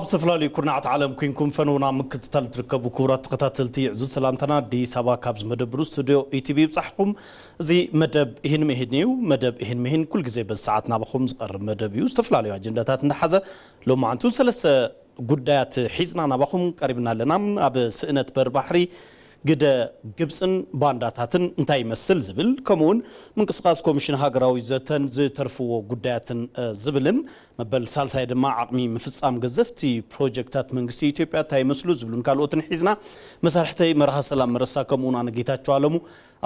ኣብ ዝተፈላለዩ ኩርናዓት ዓለም ኩንኩም ፈነውና ምክትታል ትርከቡ ክቡራት ተኸታተልቲ፣ ዕዙዝ ሰላምታና ኣዲስ ኣበባ ካብ ዝመደብሩ ስቱድዮ ኢቲቪ ይብጻሕኩም። እዚ መደብ ይህን ምሂን እዩ። መደብ ይህን ምሂን ኩል ግዜ በዚ ሰዓት ናባኹም ዝቐርብ መደብ እዩ። ዝተፈላለዩ ኣጀንዳታት እንዳሓዘ ሎማዓንቱ ሰለስተ ጉዳያት ሒዝና ናባኹም ቀሪብና ኣለና። ኣብ ስእነት በር ባሕሪ ግደ ግብፅን ባንዳታትን እንታይ ይመስል ዝብል፣ ከምኡውን ምንቅስቃስ ኮሚሽን ሃገራዊ ዘተን ዝተርፍዎ ጉዳያትን ዝብልን፣ መበል ሳልሳይ ድማ ዓቕሚ ምፍጻም ገዘፍቲ ፕሮጀክታት መንግስቲ ኢትዮጵያ እንታይ ይመስሉ ዝብሉን ካልኦትን ሒዝና፣ መሳርሕተይ መርሃ ሰላም መረሳ ከምኡውን ኣነ ጌታቸው ኣለሙ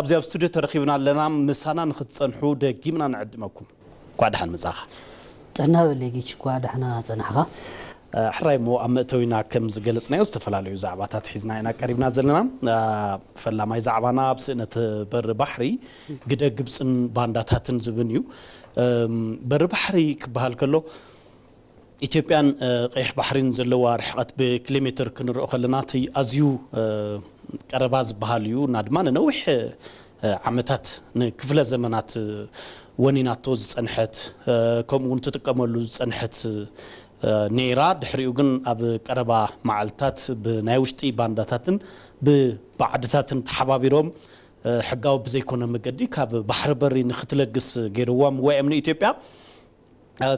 ኣብዚ ኣብ ስቱድዮ ተረኺብና ኣለና። ምሳና ንክትጸንሑ ደጊምና ንዕድመኩም። እንኳዕ ደሓን መጻኻ። ጥዕና በለይ ጌች፣ እኳ ዳሕና ጸናሕኻ። ሕራይ እሞ ኣብ መእተዊና ከም ዝገለጽናዮ ዝተፈላለዩ ዛዕባታት ሒዝና ኢና ቀሪብና ዘለና። ፈላማይ ዛዕባና ኣብ ስእነት በሪ ባሕሪ ግደ ግብፅን ባንዳታትን ዝብን እዩ። በሪ ባሕሪ ክበሃል ከሎ ኢትዮጵያን ቀይሕ ባሕሪን ዘለዋ ርሕቐት ብኪሎ ሜትር ክንርኦ ከለና እቲ ኣዝዩ ቀረባ ዝበሃል እዩ እና ድማ ንነዊሕ ዓመታት ንክፍለ ዘመናት ወኒናቶ ዝጸንሐት ከምኡ እውን ትጥቀመሉ ዝጸንሐት ነይራ። ድሕሪኡ ግን ኣብ ቀረባ መዓልታት ብናይ ውሽጢ ባንዳታትን ብባዕድታትን ተሓባቢሮም ሕጋዊ ብዘይኮነ መገዲ ካብ ባሕሪ በሪ ንክትለግስ ገይርዎም ወይ እዮም ንኢትዮጵያ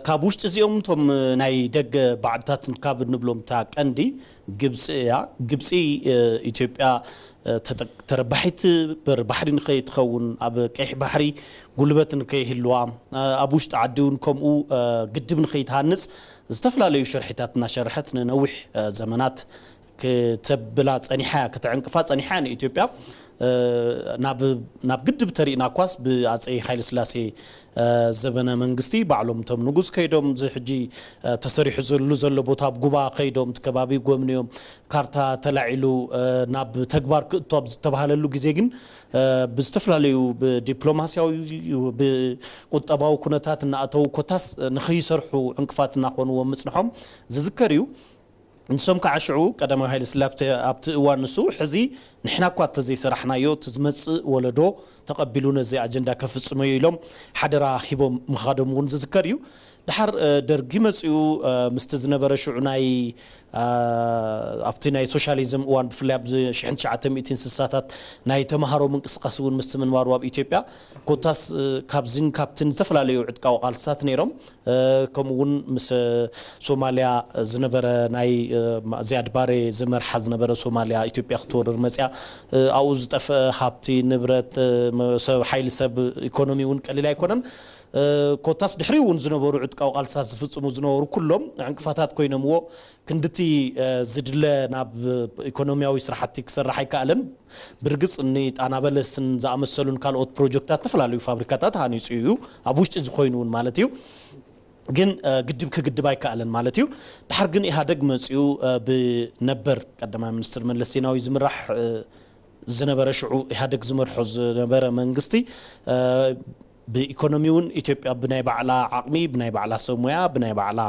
ካብ ውሽጢ እዚኦም እቶም ናይ ደገ ባዕድታት ካብ እንብሎም እታ ቀንዲ ግብፂ እያ። ግብፂ ኢትዮጵያ ተረባሒት በር ባሕሪ ንከይትኸውን ኣብ ቀይሕ ባሕሪ ጉልበት ንከይህልዋ ኣብ ውሽጢ ዓዲ እውን ከምኡ ግድብ ንከይትሃንፅ ዝተፈላለዩ ሸርሒታት እናሸርሐት ንነዊሕ ዘመናት ክተብላ ፀኒሓ እያ፣ ክትዕንቅፋ ፀኒሓ እያ ንኢትዮጵያ። ናብ ግድብ ተሪእና ኳስ ብኣፀይ ሃይለስላሴ ዘበነ መንግስቲ ባዕሎም እቶም ንጉስ ከይዶም እዚ ሕጂ ተሰሪሑ ዝሉ ዘሎ ቦታ ኣብ ጉባ ከይዶም እቲ ከባቢ ጎብንዮም ካርታ ተላዒሉ ናብ ተግባር ክእቶ ኣብ ዝተባሃለሉ ግዜ ግን ብዝተፈላለዩ ብዲፕሎማሲያዊ ብቁጠባዊ ኩነታት እናኣተዉ ኮታስ ንኸይሰርሑ ዕንቅፋት እናኾንዎም ምፅንሖም ዝዝከር እዩ። ንሶም ከዓ ሽዑ ቀዳማዊ ሃይለ ስላሴ ኣብቲ እዋን ንሱ ሕዚ ንሕና እኳ እንተዘይሰራሕናዮ እቲ ዝመፅእ ወለዶ ተቐቢሉ ነዚ ኣጀንዳ ከፍፅመዮ ኢሎም ሓደራ ሂቦም ምኻዶም እውን ዝዝከር እዩ። ድሓር ደርጊ መፅኡ ምስቲ ዝነበረ ሽዑ ናይ ኣብቲ ናይ ሶሻሊዝም እዋን ብፍላይ ኣብ ሽሕን ትሽዓተ ሚእትን ስሳታት ናይ ተምሃሮ ምንቅስቃስ እውን ምስቲ ምንባሩ ኣብ ኢትዮጵያ ኮታስ ካብዚን ካብትን ዝተፈላለዩ ዕጥቃዊ ቃልስታት ነይሮም። ከምኡ እውን ምስ ሶማልያ ዝነበረ ናይ ዚያድ ባሬ ዝመርሓ ዝነበረ ሶማልያ ኢትዮጵያ ክትወርር መፅያ ኣብኡ ዝጠፍአ ሃብቲ ንብረት ሰብ ሓይሊ ሰብ ኢኮኖሚ እውን ቀሊል ኣይኮነን። ኮታስ ድሕሪ እውን ዝነበሩ ዕጥቃዊ ቃልስታት ዝፍፅሙ ዝነበሩ ኩሎም ዕንቅፋታት ኮይኖምዎ ክንድቲ ዝድለ ናብ ኢኮኖሚያዊ ስራሕቲ ክሰርሕ ኣይከኣለን። ብርግፅ እኒ ጣና በለስን ዝኣመሰሉን ካልኦት ፕሮጀክታት ዝተፈላለዩ ፋብሪካታት ሃኒፁ እዩ ኣብ ውሽጢ ዝኾይኑ እውን ማለት እዩ። ግን ግድብ ክግድብ ኣይከኣለን ማለት እዩ። ድሓር ግን ኢህኣደግ መፅኡ ብነበር ቀዳማይ ሚኒስትር መለስ ዜናዊ ዝምራሕ ዝነበረ ሽዑ ኢህኣደግ ዝመርሖ ዝነበረ መንግስቲ ብኢኮኖሚ እውን ኢትዮጵያ ብናይ ባዕላ ዓቕሚ ብናይ ባዕላ ሰብ ሞያ ብናይ ባዕላ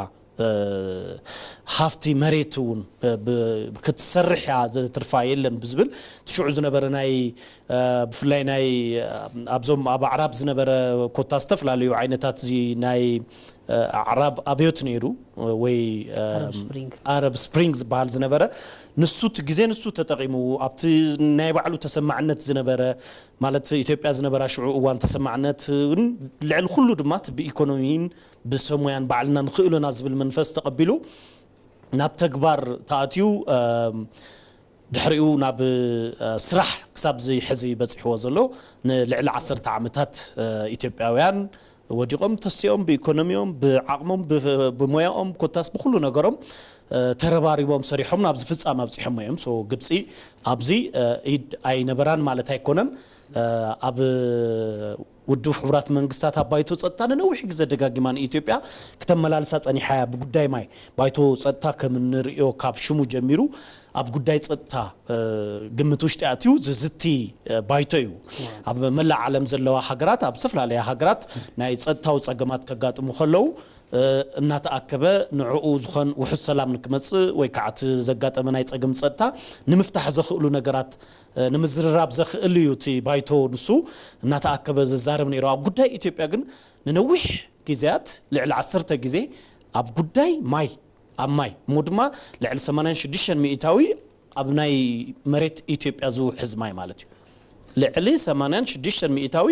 ሃፍቲ መሬት እውን ክትሰርሕ እያ ዘትርፋ የለን ብዝብል ትሽዑ ዝነበረ ናይ ብፍላይ ናይ ኣብዞም ኣብ ኣዕራብ ዝነበረ ኮታ ዝተፈላለዩ ዓይነታት እዚ ናይ ኣዕራብ ኣብዮት ነይሩ ወይ ኣረብ ስፕሪንግ ዝበሃል ዝነበረ ንሱ እቲ ግዜ ንሱ ተጠቂሙ ኣብቲ ናይ ባዕሉ ተሰማዕነት ዝነበረ ማለት ኢትዮጵያ ዝነበራ ሽዑ እዋን ተሰማዕነት ልዕሊ ኩሉ ድማ ብኢኮኖሚን ብሰሙያን ባዕልና ንኽእሎና ዝብል መንፈስ ተቐቢሉ ናብ ተግባር ተኣትዩ ድሕሪኡ ናብ ስራሕ ክሳብ እዚ ሕዚ በፂሕዎ ዘሎ ንልዕሊ ዓሰርተ ዓመታት ኢትዮጵያውያን ወዲቖም ተሲኦም ብኢኮኖሚኦም ብዓቕሞም ብሞያኦም ኮታስ ብኩሉ ነገሮም ተረባሪቦም ሰሪሖም ናብዚ ፍፃም ኣብፂሖሞ እዮም። ግብፂ ኣብዚ ኢድ ኣይነበራን ማለት ኣይኮነን። ኣብ ውድብ ሕቡራት መንግስታት ኣብ ባይቶ ፀጥታ ንነዊሕ ግዜ ደጋጊማ ንኢትዮጵያ ክተመላልሳ ፀኒሓ እያ። ብጉዳይ ማይ ባይቶ ፀጥታ ከም እንሪኦ ካብ ሽሙ ጀሚሩ ኣብ ጉዳይ ፀጥታ ግምት ውሽጢ ኣትዩ ዝዝቲ ባይቶ እዩ። ኣብ መላእ ዓለም ዘለዋ ሃገራት ኣብ ዝተፈላለያ ሃገራት ናይ ፀጥታዊ ፀገማት ከጋጥሙ ከለዉ እናተኣከበ ንዕኡ ዝኾን ውሑስ ሰላም ንክመፅእ ወይ ከዓ እቲ ዘጋጠመ ናይ ፀገም ፀጥታ ንምፍታሕ ዘኽእሉ ነገራት ንምዝርራብ ዘኽእል እዩ እቲ ባይቶ ንሱ እናተኣከበ ዝዛረብ ነይሩ። ኣብ ጉዳይ ኢትዮጵያ ግን ንነዊሕ ግዜያት ልዕሊ ዓሰርተ ግዜ ኣብ ጉዳይ ማይ ኣብ ማይ እሞ ድማ ልዕሊ ሰማንያን ሽዱሽተን ሚእታዊ ኣብ ናይ መሬት ኢትዮጵያ ዝውሕዝ ማይ ማለት እዩ። ልዕሊ ሰማንያን ሽዱሽተን ሚእታዊ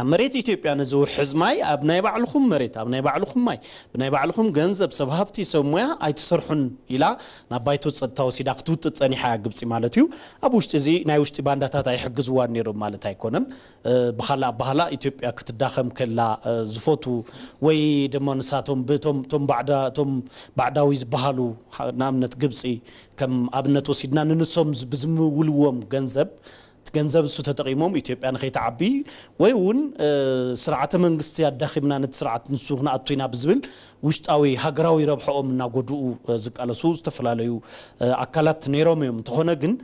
ኣብ መሬት ኢትዮጵያ ንዝውሕዝ ማይ ኣብ ናይ ባዕልኹም መሬት፣ ኣብ ናይ ባዕልኹም ማይ፣ ብናይ ባዕልኹም ገንዘብ፣ ሰብ ሃፍቲ፣ ሰብ ሞያ ኣይትሰርሑን ኢላ ናብ ባይቶ ጸጥታ ወሲዳ ክትውጥጥ ጸኒሓ እያ ግብጺ ማለት እዩ። ኣብ ውሽጢ እዚ ናይ ውሽጢ ባንዳታት ኣይሕግዝዋን ነይሮም ማለት ኣይኮነን። ብኻልእ ኣባህላ ኢትዮጵያ ክትዳኸም ከላ ዝፈቱ ወይ ድማ ንሳቶም ብቶም ቶም ባዕዳ ቶም ባዕዳዊ ዝበሃሉ ንኣብነት ግብፂ ከም ኣብነት ወሲድና ንንሶም ብዝምውልዎም ገንዘብ ገንዘብ እሱ ተጠቒሞም ኢትዮጵያ ንኸይትዓቢ ወይ እውን ስርዓተ መንግስቲ ኣዳኺምና ነቲ ስርዓት ንሱ ክንኣቱ ኢና ብዝብል ውሽጣዊ ሃገራዊ ረብሐኦም እናጎድኡ ዝቃለሱ ዝተፈላለዩ ኣካላት ነይሮም እዮም። እንተኾነ ግን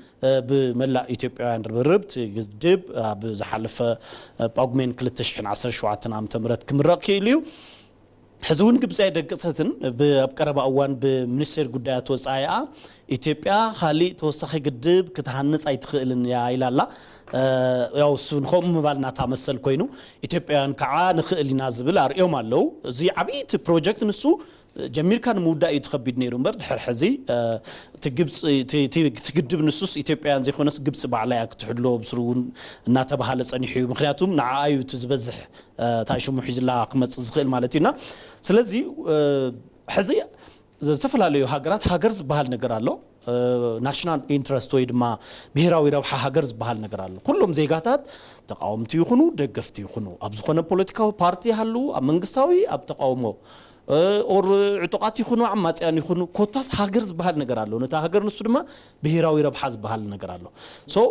ብመላእ ኢትዮጵያውያን ርብርብ እቲ ግድብ ኣብ ዝሓለፈ ጳጉሜን ክልተ ሽሕን ዓሰርተ ሸውዓተን ዓመተ ምህረት ክምረቕ ክኢሉ እዩ። ሕዚ እውን ግብፂ ኣይደገሰትን። ኣብ ቀረባ እዋን ብሚኒስቴር ጉዳያት ወፃኢኣ ኢትዮጵያ ካሊእ ተወሳኺ ግድብ ክትሃንፅ ኣይትኽእልን እያ ኢላ ኣላ። ያው እሱ ንኸምኡ ምባል ናታ መሰል ኮይኑ ኢትዮጵያውያን ከዓ ንኽእል ኢና ዝብል ኣርእዮም ኣለዉ። እዚ ዓብይቲ ፕሮጀክት ንሱ ጀሚርካ ንምውዳእ እዩ ትኸቢድ ነይሩ እምበር ድሕር ሕዚ እቲ ግብፂ እቲ ግድብ ንሱስ ኢትዮጵያውያን ዘይኮነስ ግብፂ ባዕላ እያ ክትሕድሎ ብስሩ እውን እናተባሃለ ፀኒሑ እዩ። ምክንያቱም ንዓኣ እዩ እቲ ዝበዝሕ ታሽሙ ሒዝላ ክመፅእ ዝኽእል ማለት እዩና። ስለዚ ሕዚ ዝተፈላለዩ ሃገራት ሃገር ዝበሃል ነገር ኣሎ። ናሽናል ኢንትረስት ወይ ድማ ብሄራዊ ረብሓ ሃገር ዝበሃል ነገር ኣሎ። ኩሎም ዜጋታት ተቃወምቲ ይኹኑ ደገፍቲ ይኹኑ ኣብ ዝኾነ ፖለቲካዊ ፓርቲ ይሃሉ ኣብ መንግስታዊ ኣብ ተቃውሞ ኦር ዕጡቃት ይኹኑ ዓማፅያን ይኹኑ ኮታስ ሃገር ዝበሃል ነገር ኣሎ። ነታ ሃገር ንሱ ድማ ብሄራዊ ረብሓ ዝበሃል ነገር ኣሎ። ሶ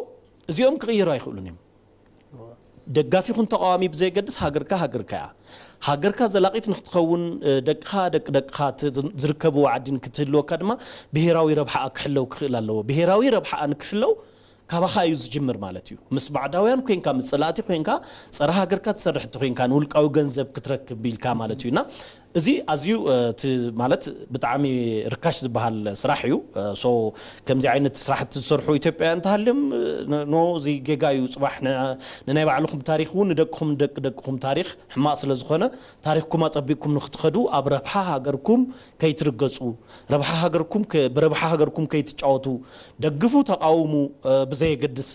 እዚኦም ክቕይሩ ኣይኽእሉን እዮም። ደጋፊ ይኹን ተቃዋሚ ብዘየገድስ ሃገርካ ሃገርካ እያ። ሃገርካ ዘላቂት ንክትኸውን ደቅኻ ደቂ ደቅኻ ዝርከብዎ ዓዲ ንክትህልወካ ድማ ብሄራዊ ረብሓኣ ክሕለው ክኽእል ኣለዎ። ብሄራዊ ረብሓኣ ንክሕለው ካባኻ እዩ ዝጅምር ማለት እዩ። ምስ ባዕዳውያን ኮንካ ምስ ፀላእቲ ኮንካ ፀረ ሃገርካ ትሰርሕ እንተኮንካ ንውልቃዊ ገንዘብ ክትረክብ ኢልካ ማለት እዩ እና እዚ ኣዝዩ ማለት ብጣዕሚ ርካሽ ዝበሃል ስራሕ እዩ። ሶ ከምዚ ዓይነት ስራሕቲ ዝሰርሑ ኢትዮጵያውያን እንተሃልዮም ኖ እዚ ጌጋ እዩ። ፅባሕ ንናይ ባዕልኹም ታሪክ እውን ንደቅኹም ንደቂ ደቅኹም ታሪክ ሕማቅ ስለዝኾነ ታሪክኩም ኣፀቢቅኩም ንክትኸዱ ኣብ ረብሓ ሃገርኩም ከይትርገፁ ረብሓ ሃገርኩም ብረብሓ ሃገርኩም ከይትጫወቱ ደግፉ ተቃውሙ ብዘየገድስ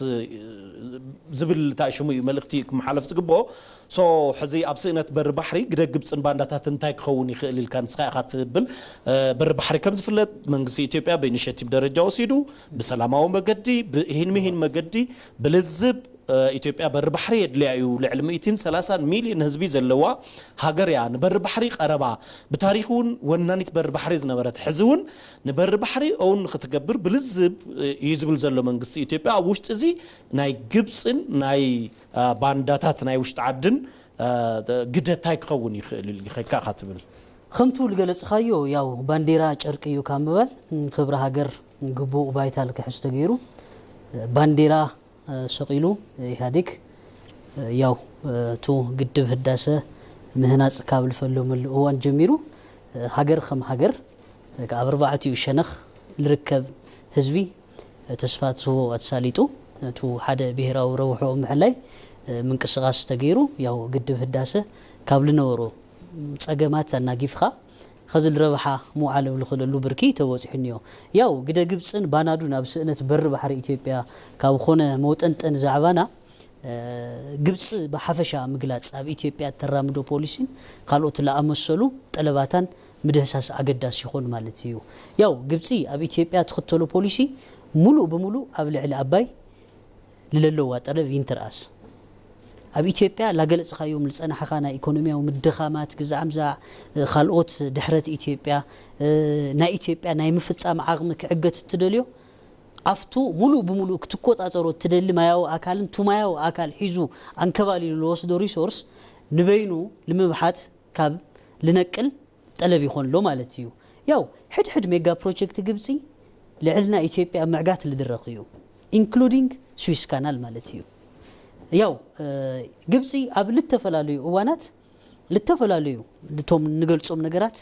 ዝብል እንታይ ሽሙ እዩ መልእክቲ ክመሓለፍ ዝግብኦ። ሶ ሕዚ ኣብ ስእነት በሪ ባሕሪ ግደ ግብፅን ባንዳታት እንታይ ክኸውን ይኽእል ኢልካ ንስኻ ኢኻ ትብል። በሪ ባሕሪ ከም ዝፍለጥ መንግስቲ ኢትዮጵያ ብኢኒሽቲቭ ደረጃ ወሲዱ ብሰላማዊ መገዲ ብኢሂን ምሂን መገዲ ብልዝብ ኢትዮጵያ በሪ ባሕሪ የድልያ እዩ። ልዕሊ ሚእትን ሰላሳን ሚልዮን ህዝቢ ዘለዋ ሃገር እያ። ንበሪ ባሕሪ ቀረባ ብታሪክ እውን ወናኒት በሪ ባሕሪ ዝነበረት ሕዚ እውን ንበሪ ባሕሪ እውን ንክትገብር ብልዝብ እዩ ዝብል ዘሎ መንግስቲ ኢትዮጵያ። ኣብ ውሽጢ እዚ ናይ ግብፅን ናይ ባንዳታት ናይ ውሽጢ ዓድን ግደ እንታይ ክኸውን ይኽእል ኢልካ ኢኻ ትብል? ከምቱ ዝገለፅኻዮ ያው ባንዴራ ጨርቂ እዩ ካብ ምባል ክብሪ ሃገር ግቡእ ባይታ ክሕዝ ተገይሩ ባንዴራ ሰቒሉ ኢህኣዴግ ያው እቱ ግድብ ህዳሰ ምህናፅ ካብ ልፈለመሉ እዋን ጀሚሩ ሃገር ከም ሃገር ኣብ ኣርባዕቲኡ ሸነኽ ዝርከብ ህዝቢ ተስፋ ትህቦ ኣሳሊጡ እቱ ሓደ ብሄራዊ ረብሕኡ ምሕላይ ምንቅስቃስ ተገይሩ ያው ግድብ ህዳሰ ካብ ዝነበሮ ፀገማት ኣናጊፍኻ ኸዚ ልረብሓ ምውዓል ኣብ ልኽእለሉ ብርኪ ተበፂሑ እኒኦ። ያው ግደ ግብፅን ባናዱን ኣብ ስእነት በሪ ባሕሪ ኢትዮጵያ ካብ ኾነ መውጠንጠን ዛዕባና ግብፂ ብሓፈሻ ምግላፅ ኣብ ኢትዮጵያ እተራምዶ ፖሊሲን ካልኦት ለኣመሰሉ ጠለባታን ምድህሳስ ኣገዳሲ ይኾን ማለት እዩ። ያው ግብፂ ኣብ ኢትዮጵያ ትኽተሎ ፖሊሲ ሙሉእ ብሙሉእ ኣብ ልዕሊ ኣባይ ንለለዋ ጠለብ ይንትርኣስ ኣብ ኢትዮጵያ ላገለፅኻዮም ልፀናሕኻ ናይ ኢኮኖሚያዊ ምድኻማት ግዛዕ ምዛዕ ካልኦት ድሕረት ኢትዮጵያ ናይ ኢትዮጵያ ናይ ምፍፃም ዓቕሚ ክዕገት እትደልዮ ኣብቱ ሙሉእ ብሙሉእ ክትቆፃፀሮ እትደሊ ማያዊ ኣካልን ቱ ማያዊ ኣካል ሒዙ ኣንከባሊሉ ልወስዶ ሪሶርስ ንበይኑ ልምብሓት ካብ ልነቅል ጠለብ ይኾን ኣሎ ማለት እዩ። ያው ሕድሕድ ሜጋ ፕሮጀክት ግብፂ ልዕልና ኢትዮጵያ ምዕጋት ልድረኽ እዩ including Suez Canal ማለት እዩ። ያው ግብፂ ኣብ ልተፈላለዩ እዋናት ልተፈላለዩ ልቶም ንገልፆም ነገራት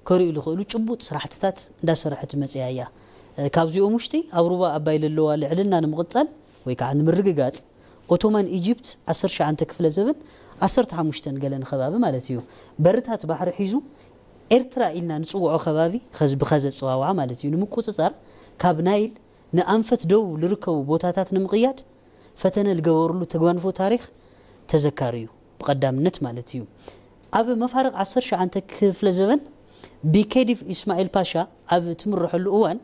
ከርእዩ ልኽእሉ ጭቡጥ ስራሕትታት እንዳሰረሐት መፅያ እያ። ካብዚኦም ውሽጢ ኣብ ሩባ ኣባይ ለለዋ ልዕልና ንምቕፃል ወይ ከዓ ንምርግጋፅ ኦቶማን ኢጅፕት ዓሰርተ ትሽዓተ ክፍለ ዘበን ዓሰርተ ሓሙሽተ ገለን ከባቢ ማለት እዩ በርታት ባሕሪ ሒዙ ኤርትራ ኢልና ንጽውዖ ከባቢ ኸዚ ብኸዚ ኣጸዋውዓ ማለት እዩ ንምቁጽጻር ካብ ናይል ንኣንፈት ደቡብ ዝርከቡ ቦታታት ንምቕያድ ፈተነ ዝገበርሉ ተጓንፎ ታሪኽ ተዘካሪ እዩ። ብቐዳምነት ማለት እዩ ኣብ መፋርቕ ዓሰርተ ትሽዓተ ክፍለ ዘበን ብኬዲቭ ኢስማኤል ፓሻ ኣብ ትምርሐሉ እዋን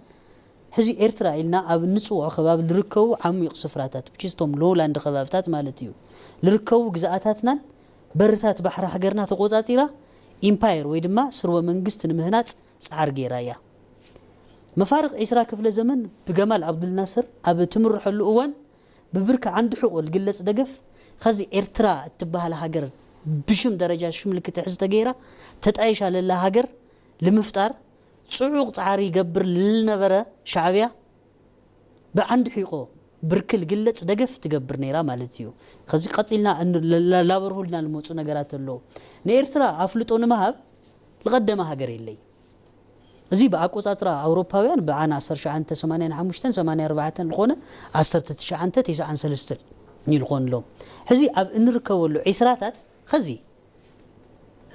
ሕዚ ኤርትራ ኢልና ኣብ እንጽውዖ ከባቢ ዝርከቡ ዓሚቕ ስፍራታት ውችስቶም ሎውላንድ ከባብታት ማለት እዩ ዝርከቡ ግዝኣታትናን በርታት ባሕሪ ሃገርና ተቆጻጺራ ኢምፓየር ወይ ድማ ስርወ መንግስቲ ንምህናጽ ጻዕር ገይራ እያ። መፋርቕ ዒስራ ክፍለ ዘመን ብገማል ኣብዱልናስር ኣብ ትምርሐሉ እዋን ብብርኪ ዓንዲ ሕቆ ዝግለጽ ደገፍ ኸዚ ኤርትራ እትበሃል ሃገር ብሽም ደረጃ ሽም ልክትሕዝ ተገይራ ተጣይሻ ለላ ሃገር ንምፍጣር ጽዑቕ ጻዕሪ ይገብር ልነበረ ሻዕብያ ብዓንዲ ሒቆ ብርኪ ዝግለጽ ደገፍ ትገብር ነይራ ማለት እዩ። ኸዚ ቀጺልና እን- ላ- ላ- ላበርሁልና ልመጹ ነገራት ኣለዉ። ንኤርትራ ኣፍልጦ ንምሃብ ዝቐደመ ሃገር የለይ። እዚ ብኣቆጻጽራ ኣውሮፓውያን ብዓና ዓሰርተ ትሽዓተ ሰማንያን ሓሙሽተን ሰማንያን ኣርባዕተን ዝኾነ ዓሰርተ ትሽዓተ ተስዓን ሰለስተን ይልኾን ኣለዉ። ሕዚ ኣብ እንርከበሉ ዒስራታት ኸዚ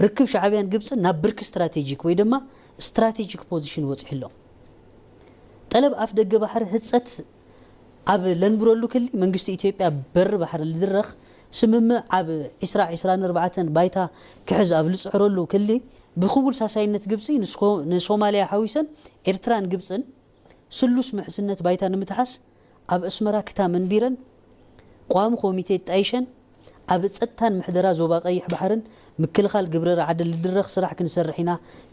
ርክብ ሻዕብያን ግብጽን ናብ ብርኪ ስትራቴጂክ ወይ ድማ ስትራቴጂክ ፖዚሽን ወጺሑ ኣሎ። ጠለብ ኣፍ ደገ ባሕሪ ህጸት ኣብ ለንብረሉ ክሊ መንግስቲ ኢትዮጵያ በሪ ባሕሪ ልድረኽ ስምምዕ ኣብ ዒስራ ዒስራን ኣርባዕተን ባይታ ክሕዝ ኣብ ልጽዕረሉ ክሊ ብክቡል ሳሳይነት ግብጺ ንስኮ- ንሶማልያ ሓዊሰን ኤርትራን ግብጽን ስሉስ ምሕዝነት ባይታ ንምትሓዝ ኣብ ኣስመራ ክታም ኣንቢረን ቋሚ ኮሚቴ ጣይሸን ኣብ ጸጥታን ምሕደራ ዞባ ቀይሕ ባሕርን ምክልኻል ግብረ ራዕዲ ልድረኽ ስራሕ ክንሰርሕ ኢና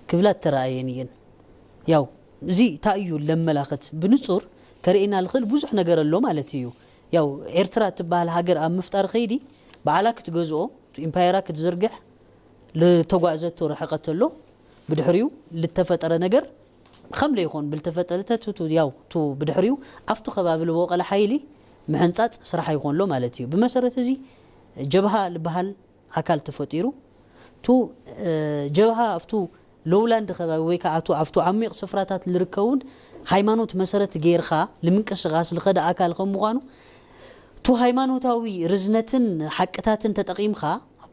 ክብላ ተራእየን እየን። ያው እዚ እንታይ እዩ ለመላኸት ብንጹር ከርእየና ልኽእል ብዙሕ ነገር ኣሎ ማለት እዩ። ያው ኤርትራ እትበሃል ሃገር ኣብ ምፍጣር ኸይዲ ባዕላ ክትገዝኦ ኢምፓየራ ክትዝርግሕ ልተጓዕዘቶ ርሕቀት ኣሎ ብድሕሪኡ ልተፈጠረ ነገር ከም ለይኾን ብልተፈጠረ ቱ ያው ቱ ብድሕሪኡ ኣብቱ ከባቢ ልቦቀለ ሓይሊ ምሕንጻጽ ስራሕ ይኾን ኣሎ ማለት እዩ። ብመሰረት እዚ ጀብሃ ልበሃል ኣካል ተፈጢሩ ቱ ጀብሃ ኣብቱ ሎውላንድ ከባቢ ወይ ከዓ ኣብቱ ዓሚቕ ስፍራታት ልርከቡን ሃይማኖት መሰረት ጌርካ ልምንቅስቃስ ልኸደ ኣካል ከም ምዃኑ ቱ ሃይማኖታዊ ርዝነትን ሓቅታትን ተጠቒምካ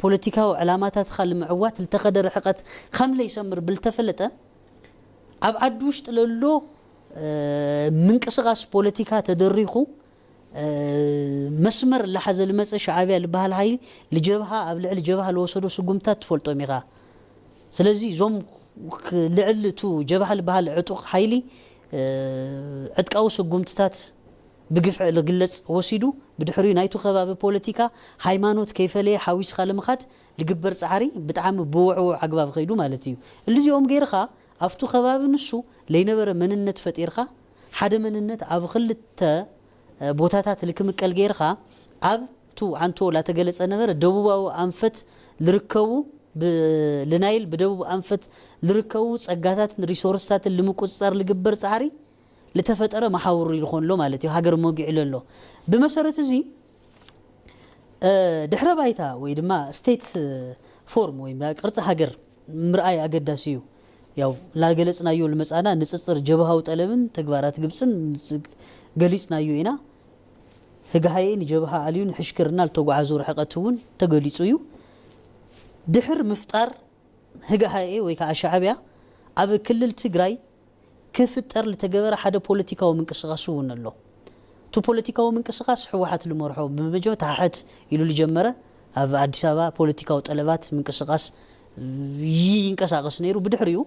ፖለቲካዊ ዕላማታትካ ልምዕዋት ልተኸደ ርሕቀት ከም ለይሰምር ብልተፈለጠ ኣብ ዓዲ ውሽጢ ለሎ ምንቅስቃስ ፖለቲካ ተደሪኹ መስመር ላሓዘ ልመፀ ሻዕብያ ልበሃል ሃይሊ ልጀብሃ ኣብ ልዕሊ ጀብሃ ልወሰዶ ስጉምታት ትፈልጦም ኢኻ። ስለዚ እዞም ልዕሊ እቱ ጀብሃ ልበሃል ዕጡቕ ሓይሊ ዕጥቃዊ ስጉምትታት ብግፍዒ ልግለጽ ወሲዱ ብድሕሪኡ ናይቱ ከባቢ ፖለቲካ ሃይማኖት ከይፈለየ ሓዊስካ ልምኻድ ልግበር ጻዕሪ ብጣዕሚ ብውዕውዕ ኣግባብ ኸይዱ ማለት እዩ። እልዚኦም ገይርኻ ኣብቱ ከባቢ ንሱ ለይነበረ መንነት ፈጢርካ ሓደ መንነት ኣብ ኽልተ ቦታታት ልክምቀል ገይርኻ ኣብቱ ዓንቶ ላተገለጸ ነበረ ደቡባዊ ኣንፈት ልርከቡ ልናይል ብደቡብ ኣንፈት ልርከቡ ጸጋታትን ሪሶርስታትን ልምቁጽጻር ልግበር ጻዕሪ ልተፈጠረ መሓውር ይኾን ኣሎ ማለት እዩ። ሃገር መጊዑ ኣሎ። ብመሰረት እዚ ድሕረ ባይታ ወይ ድማ ስቴት ፎርም ወይ ቅርፂ ሃገር ምርኣይ ኣገዳሲ እዩ። ያው ላገለፅናዮ ልመፃና ንፅፅር ጀብሃዊ ጠለብን ተግባራት ግብፅን ገሊፅናዮ ኢና። ህግሃኤ ንጀብሃ ኣልዩ ንሕሽክርና ልተጓዓዙ ርሕቀት እውን ተገሊፁ እዩ። ድሕር ምፍጣር ህግሃኤ ወይ ከዓ ሻዕብያ ኣብ ክልል ትግራይ ክፍጠር ልተገበረ ሓደ ፖለቲካዊ ምንቅስቃስ እውን ኣሎ። እቲ ፖለቲካዊ ምንቅስቃስ ህወሓት ልመርሖ ብመጀመ ታሕት ኢሉ ልጀመረ ኣብ ኣዲስ ኣበባ ፖለቲካዊ ጠለባት ምንቅስቃስ ይንቀሳቀስ ነይሩ። ብድሕሪኡ